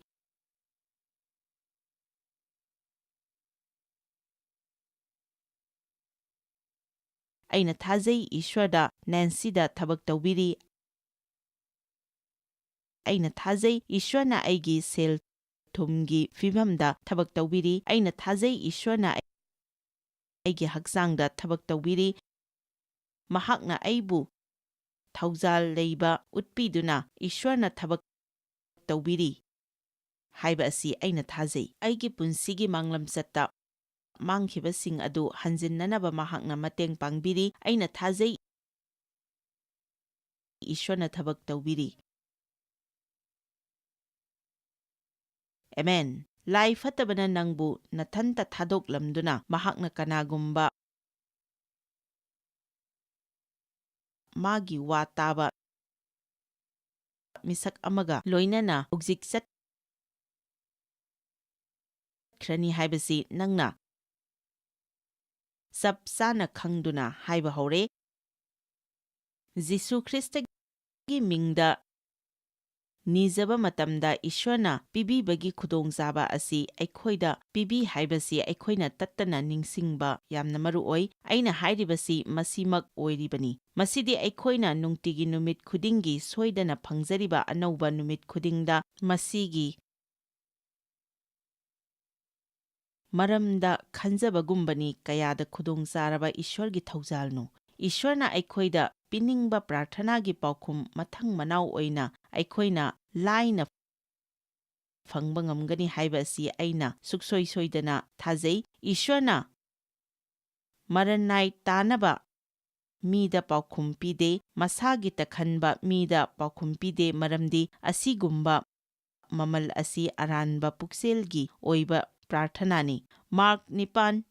ꯑꯩꯅ ꯊꯥꯖꯩ ꯏꯁ꯭ꯋꯔꯗ, ꯅꯦꯟꯁꯤꯗ ꯊꯕꯛ ꯇꯧꯕꯤꯔꯤ꯫ ꯑꯩꯅ ꯊꯥꯖꯩ ꯏꯁ꯭ꯋꯔꯅ ꯑꯩꯒꯤ ꯁꯦꯜ ꯊꯨꯝꯒꯤ ꯐꯤꯚꯝꯗ ꯊꯕꯛ ꯇꯧꯕꯤꯔꯤ꯫ ꯑꯩꯅ ꯊꯥꯖꯩ ꯏꯁ꯭ꯋꯔꯅ ꯑꯩꯒꯤ ꯍꯛꯆꯥꯡꯗ ꯊꯕꯛ ꯇꯧꯕꯤꯔꯤ꯫ ꯃꯍꯥꯛꯅ ꯑꯩꯕꯨ ꯊꯧꯖꯥꯜ ꯂꯩꯕ ꯎꯠꯄꯤꯗꯨꯅ ꯏꯁ꯭ꯋꯔꯅ ꯊꯕꯛ ꯇꯧꯕꯤꯔꯤ ꯍꯥꯏꯕ ꯑꯁꯤ ꯑꯩꯅ ꯊꯥꯖꯩ꯫ ꯑꯩꯒꯤ ꯄꯨꯟꯁꯤꯒꯤ ꯃꯥꯡꯂꯝꯆꯠꯇ ꯃꯥꯡꯈꯤꯕꯁꯤꯡ ꯑꯗꯨ ꯍꯟꯖꯤꯟꯅꯅꯕ ꯃꯍꯥꯛꯅ ꯃꯇꯦꯡ ꯄꯥꯡꯕꯤꯔꯤ꯫ ꯑꯩꯅ ꯊꯥꯖꯩ ꯏꯁ꯭ꯋꯔꯅ ꯊꯕꯛ ꯇꯧꯕꯤꯔꯤ꯫ ꯑꯦꯃꯦꯟ꯫ ꯂꯥꯏ ꯐꯠꯇꯕꯅ ꯅꯪꯕꯨ ꯅꯊꯟꯇ ꯊꯥꯗꯣꯛꯂꯝꯗꯨꯅ ꯃꯍꯥꯛꯅ ꯀꯅꯥꯒꯨꯝꯕ ꯃꯥꯒꯤ ꯋꯥ ꯇꯥꯕ ꯃꯤꯁꯛ ꯑꯃꯒ ꯂꯣꯏꯅꯅ ꯍꯧꯖꯤꯛ ꯆꯠꯈ꯭ꯔꯅꯤ ꯍꯥꯏꯕꯁꯤ ꯅꯪꯅ ꯆꯞ ꯆꯥꯅ ꯈꯪꯗꯨꯅ ꯍꯥꯏꯕ ꯍꯧꯔꯦ꯫ ꯖꯤꯁꯨ ꯈ꯭ꯔꯤꯁꯇꯒꯤ ꯃꯤꯡꯗ ꯅꯤꯖꯕ ꯃꯇꯝꯗ ꯏꯁ꯭ꯋꯔꯅ ꯄꯤꯕꯤꯕꯒꯤ ꯈꯨꯗꯣꯡꯆꯥꯕ ꯑꯁꯤ ꯑꯩꯈꯣꯏꯗ ꯄꯤꯕꯤ ꯍꯥꯏꯕꯁꯤ ꯑꯩꯈꯣꯏꯅ ꯇꯠꯇꯅ ꯅꯤꯡꯁꯤꯡꯕ ꯌꯥꯝꯅ ꯃꯔꯨ ꯑꯣꯏ꯫ ꯑꯩꯅ ꯍꯥꯏꯔꯤꯕꯁꯤ ꯃꯁꯤꯃꯛ ꯑꯣꯏꯔꯤꯕꯅꯤ꯫ ꯃꯁꯤꯗꯤ ꯑꯩꯈꯣꯏꯅ ꯅꯨꯡꯇꯤꯒꯤ ꯅꯨꯃꯤꯠ ꯈꯨꯗꯤꯡꯒꯤ ꯁꯣꯏꯗꯅ ꯐꯪꯖꯔꯤꯕ ꯑꯅꯧꯕ ꯅꯨꯃꯤꯠ ꯈꯨꯗꯤꯡꯗ ꯃꯁꯤꯒꯤ ꯃꯔꯝꯗ ꯈꯟꯖꯕꯒꯨꯝꯕꯅꯤ꯫ ꯀꯌꯥꯗ ꯈꯨꯗꯣꯡꯆꯥꯔꯕ ꯏꯁ꯭ꯋꯔꯒꯤ ꯊꯧꯖꯥꯜꯅꯣ! ꯏꯁ꯭ꯋꯔꯅ ꯑꯩꯈꯣꯏꯗ ꯄꯤꯅꯤꯡꯕ ꯄ꯭ꯔꯥꯔꯊꯅꯥꯒꯤ ꯄꯥꯎꯈꯨꯝ ꯃꯊꯪ ꯃꯅꯥꯎ ꯑꯣꯏꯅ ꯑꯩꯈꯣꯏꯅ ꯂꯥꯏꯅ ꯐꯪꯕ ꯉꯝꯒꯅꯤ ꯍꯥꯏꯕ ꯑꯁꯤ ꯑꯩꯅ ꯁꯨꯛꯁꯣꯏ ꯁꯣꯏꯗꯅ ꯊꯥꯖꯩ꯫ ꯏꯁ꯭ꯋꯔꯅ ꯃꯔꯟ ꯅꯥꯏ ꯇꯥꯅꯕ ꯃꯤꯗ ꯄꯥꯎꯈꯨꯝ ꯄꯤꯗꯦ, ꯃꯁꯥꯒꯤ ꯇꯈꯟꯕ ꯃꯤꯗ ꯄꯥꯎꯈꯨꯝ ꯄꯤꯗꯦ, ꯃꯔꯝꯗꯤ ꯑꯁꯤꯒꯨꯝꯕ ꯃꯃꯜ ꯑꯁꯤ ꯑꯔꯥꯟꯕ ꯄꯨꯛꯆꯦꯜꯒꯤ ꯑꯣꯏꯕ ꯄ꯭ꯔꯥꯔꯊꯅꯥꯅꯤ꯫ ꯃꯥꯔꯛ ꯅꯤꯄꯥꯟ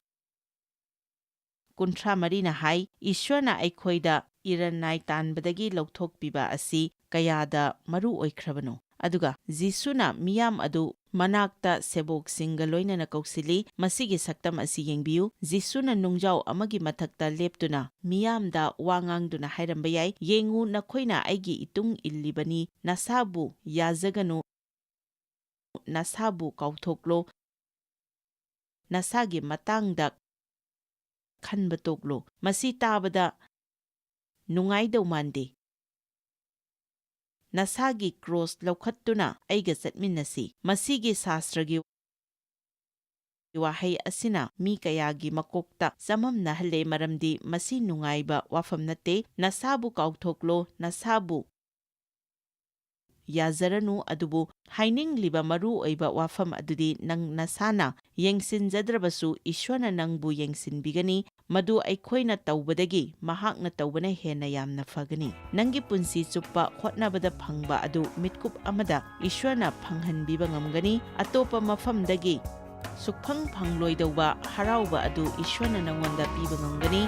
ꯀꯨꯟꯊ꯭ꯔꯥ ꯃꯔꯤꯅ ꯍꯥꯏ, ꯏꯁ꯭ꯋꯔꯅ ꯑꯩꯈꯣꯏꯗ ꯏꯔꯟ ꯅꯥꯏ ꯇꯥꯟꯕꯗꯒꯤ ꯂꯧꯊꯣꯛꯄꯤꯕ ꯑꯁꯤ ꯀꯌꯥꯗ ꯃꯔꯨ ꯑꯣꯏꯈ꯭ꯔꯕꯅꯣ! ꯑꯗꯨꯒ ꯖꯤꯁꯨꯅ ꯃꯤꯌꯥꯝ ꯑꯗꯨ ꯃꯅꯥꯛꯇ ꯁꯦꯕꯣꯛꯁꯤꯡꯒ ꯂꯣꯏꯅꯅ ꯀꯧꯁꯤꯜꯂꯤ꯫ ꯃꯁꯤꯒꯤ ꯁꯛꯇꯝ ꯑꯁꯤ ꯌꯦꯡꯕꯤꯌꯨ꯫ ꯖꯤꯁꯨꯅ ꯅꯨꯡꯖꯥꯎ ꯑꯃꯒꯤ ꯃꯊꯛꯇ ꯂꯦꯞꯇꯨꯅ ꯃꯤꯌꯥꯝꯗ ꯋꯥ ꯉꯥꯡꯗꯨꯅ ꯍꯥꯏꯔꯝꯕ ꯌꯥꯏ, "ꯌꯦꯡꯉꯨ, ꯅꯈꯣꯏꯅ ꯑꯩꯒꯤ ꯏꯇꯨꯡ ꯏꯜꯂꯤꯕꯅꯤ, ꯅꯁꯥꯕꯨ ꯌꯥꯖꯒꯅꯨ, ꯅꯁꯥꯕꯨ ꯀꯥꯎꯊꯣꯛꯂꯣ, ꯅꯁꯥꯒꯤ ꯃꯇꯥꯡꯗ ꯈꯟꯕ ꯇꯣꯛꯂꯣ꯫ ꯃꯁꯤ ꯇꯥꯕꯗ ꯅꯨꯡꯉꯥꯏꯗꯧ ꯃꯥꯟꯗꯦ꯫ ꯅꯁꯥꯒꯤ ꯀ꯭ꯔꯣꯁ ꯂꯧꯈꯠꯇꯨꯅ ꯑꯩꯒ ꯆꯠꯃꯤꯟꯅꯁꯤ꯫" ꯃꯁꯤꯒꯤ ꯁꯥꯁ꯭ꯇꯔꯒꯤ ꯋꯥꯍꯩ ꯑꯁꯤꯅ ꯃꯤ ꯀꯌꯥꯒꯤ ꯃꯀꯣꯛꯇ ꯆꯃꯝꯅꯍꯜꯂꯦ, ꯃꯔꯝꯗꯤ ꯃꯁꯤ ꯅꯨꯡꯉꯥꯏꯕ ꯋꯥꯐꯝ ꯅꯠꯇꯦ꯫ "ꯅꯁꯥꯕꯨ ꯀꯥꯎꯊꯣꯛꯂꯣ, ꯅꯁꯥꯕꯨ ꯌꯥꯖꯔꯅꯨ", ꯑꯗꯨꯕꯨ ꯍꯥꯏꯅꯤꯡꯂꯤꯕ ꯃꯔꯨ ꯑꯣꯏꯕ ꯋꯥꯐꯝ ꯑꯗꯨꯗꯤ ꯅꯪ ꯅꯁꯥꯅ ꯌꯦꯡꯁꯤꯟꯖꯗ꯭ꯔꯕꯁꯨ ꯏꯁ꯭ꯋꯔꯅ ꯅꯪꯕꯨ ꯌꯦꯡꯁꯤꯟꯕꯤꯒꯅꯤ꯫ ꯃꯗꯨ ꯑꯩꯈꯣꯏꯅ ꯇꯧꯕꯗꯒꯤ ꯃꯍꯥꯛꯅ ꯇꯧꯕꯅ ꯍꯦꯟꯅ ꯌꯥꯝꯅ ꯐꯒꯅꯤ꯫ ꯅꯪꯒꯤ ꯄꯨꯟꯁꯤ ꯆꯨꯞꯄ ꯍꯣꯠꯅꯕꯗ ꯐꯪꯕ ꯑꯗꯨ ꯃꯤꯠꯀꯨꯞ ꯑꯃꯗ ꯏꯁ꯭ꯋꯔꯅ ꯐꯪꯍꯟꯕꯤꯕ ꯉꯝꯒꯅꯤ꯫ ꯑꯇꯣꯞꯄ ꯃꯐꯝꯗꯒꯤ ꯁꯨꯛꯐꯪ ꯐꯪꯂꯣꯏꯗꯧꯕ ꯍꯔꯥꯎꯕ ꯑꯗꯨ ꯏꯁ꯭ꯋꯔꯅ ꯅꯉꯣꯟꯗ ꯄꯤꯕ ꯉꯝꯒꯅꯤ꯫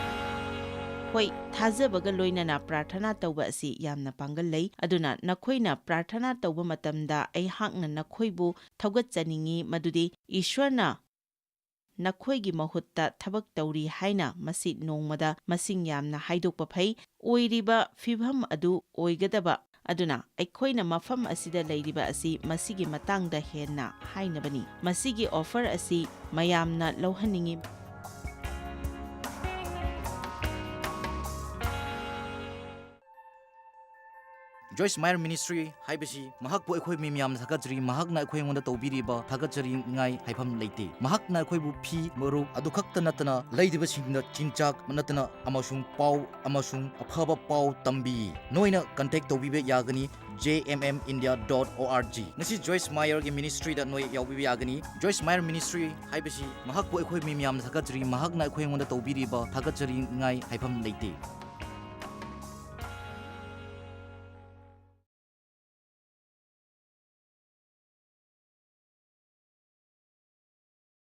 ꯍꯣꯏ, ꯊꯥꯖꯕꯒ ꯂꯣꯏꯅꯅ ꯄ꯭ꯔꯥꯔꯊꯅꯥ ꯇꯧꯕ ꯑꯁꯤ ꯌꯥꯝꯅ ꯄꯥꯡꯒꯜ ꯂꯩ꯫ ꯑꯗꯨꯅ ꯅꯈꯣꯏꯅ ꯄ꯭ꯔꯥꯔꯊꯅꯥ ꯇꯧꯕ ꯃꯇꯝꯗ ꯑꯩꯍꯥꯛꯅ ꯅꯈꯣꯏꯕꯨ ꯊꯧꯒꯠꯆꯅꯤꯡꯏ ꯃꯗꯨꯗꯤ ꯏꯁ꯭ꯋꯔꯅ ꯅꯈꯣꯏꯒꯤ ꯃꯍꯨꯠꯇ ꯊꯕꯛ ꯇꯧꯔꯤ ꯍꯥꯏꯅ ꯃꯁꯤ ꯅꯣꯡꯃꯗ ꯃꯁꯤꯡ ꯌꯥꯝꯅ ꯍꯥꯏꯗꯣꯛꯄ ꯐꯩ꯫ ꯑꯣꯏꯔꯤꯕ ꯐꯤꯚꯝ ꯑꯗꯨ ꯑꯣꯏꯒꯗꯕ ꯑꯗꯨꯅ ꯑꯩꯈꯣꯏꯅ ꯃꯐꯝ ꯑꯁꯤꯗ ꯂꯩꯔꯤꯕ ꯑꯁꯤ ꯃꯁꯤꯒꯤ ꯃꯇꯥꯡꯗ ꯍꯦꯟꯅ ꯍꯥꯏꯅꯕꯅꯤ꯫ ꯃꯁꯤꯒꯤ offer ꯑꯁꯤ ꯃꯌꯥꯝꯅ ꯂꯧꯍꯟꯅꯤꯡꯏ꯫ Joyce Meyer Ministry ꯍꯥꯏꯕꯁꯤ ꯃꯍꯥꯛꯄꯨ ꯑꯩꯈꯣꯏ ꯃꯤ ꯃꯌꯥꯝꯅ ꯊꯥꯒꯠꯆꯔꯤ꯫ ꯃꯍꯥꯛꯅ ꯑꯩꯈꯣꯏ ꯑꯩꯉꯣꯟꯗ ꯇꯧꯕꯤꯔꯤꯕ ꯊꯥꯒꯠꯆꯔꯤꯉꯥꯏ ꯍꯥꯏꯐꯝ ꯂꯩꯇꯦ꯫ ꯃꯍꯥꯛꯅ ꯑꯩꯈꯣꯏꯕꯨ ꯐꯤ, ꯃꯔꯨꯞ ꯑꯗꯨ ꯈꯛꯇ ꯅꯠꯇꯅ ꯂꯩꯔꯤꯕꯁꯤꯡꯗ ꯆꯤꯟꯖꯥꯛ ꯅꯠꯇꯅ ꯑꯃꯁꯨꯡ ꯄꯥꯎ ꯑꯃꯁꯨꯡ ꯑꯐꯕ ꯄꯥꯎ ꯇꯝꯕꯤ꯫ ꯅꯣꯏꯅ contact ꯇꯧꯕꯤꯕ ꯌꯥꯒꯅꯤ J M M India dot O R G꯫ ꯉꯁꯤ Joyce Meyer ꯒꯤ ministry ꯗ ꯅꯣꯏ ꯌꯥꯎꯕꯤꯕ ꯌꯥꯒꯅꯤ꯫ Joyce Meyer Ministry ꯍꯥꯏꯕꯁꯤ ꯃꯍꯥꯛꯄꯨ ꯑꯩꯈꯣꯏ ꯃꯤ ꯃꯌꯥꯝꯅ ꯊꯥꯒꯠꯆꯔꯤ꯫ ꯃꯍꯥꯛꯅ ꯑꯩꯈꯣꯏ ꯑꯩꯉꯣꯟꯗ ꯇꯧꯕꯤꯔꯤꯕ ꯊꯥꯒꯠꯆꯔꯤꯉꯥꯏ ꯍꯥꯏꯐꯝ ꯂꯩꯇꯦ꯫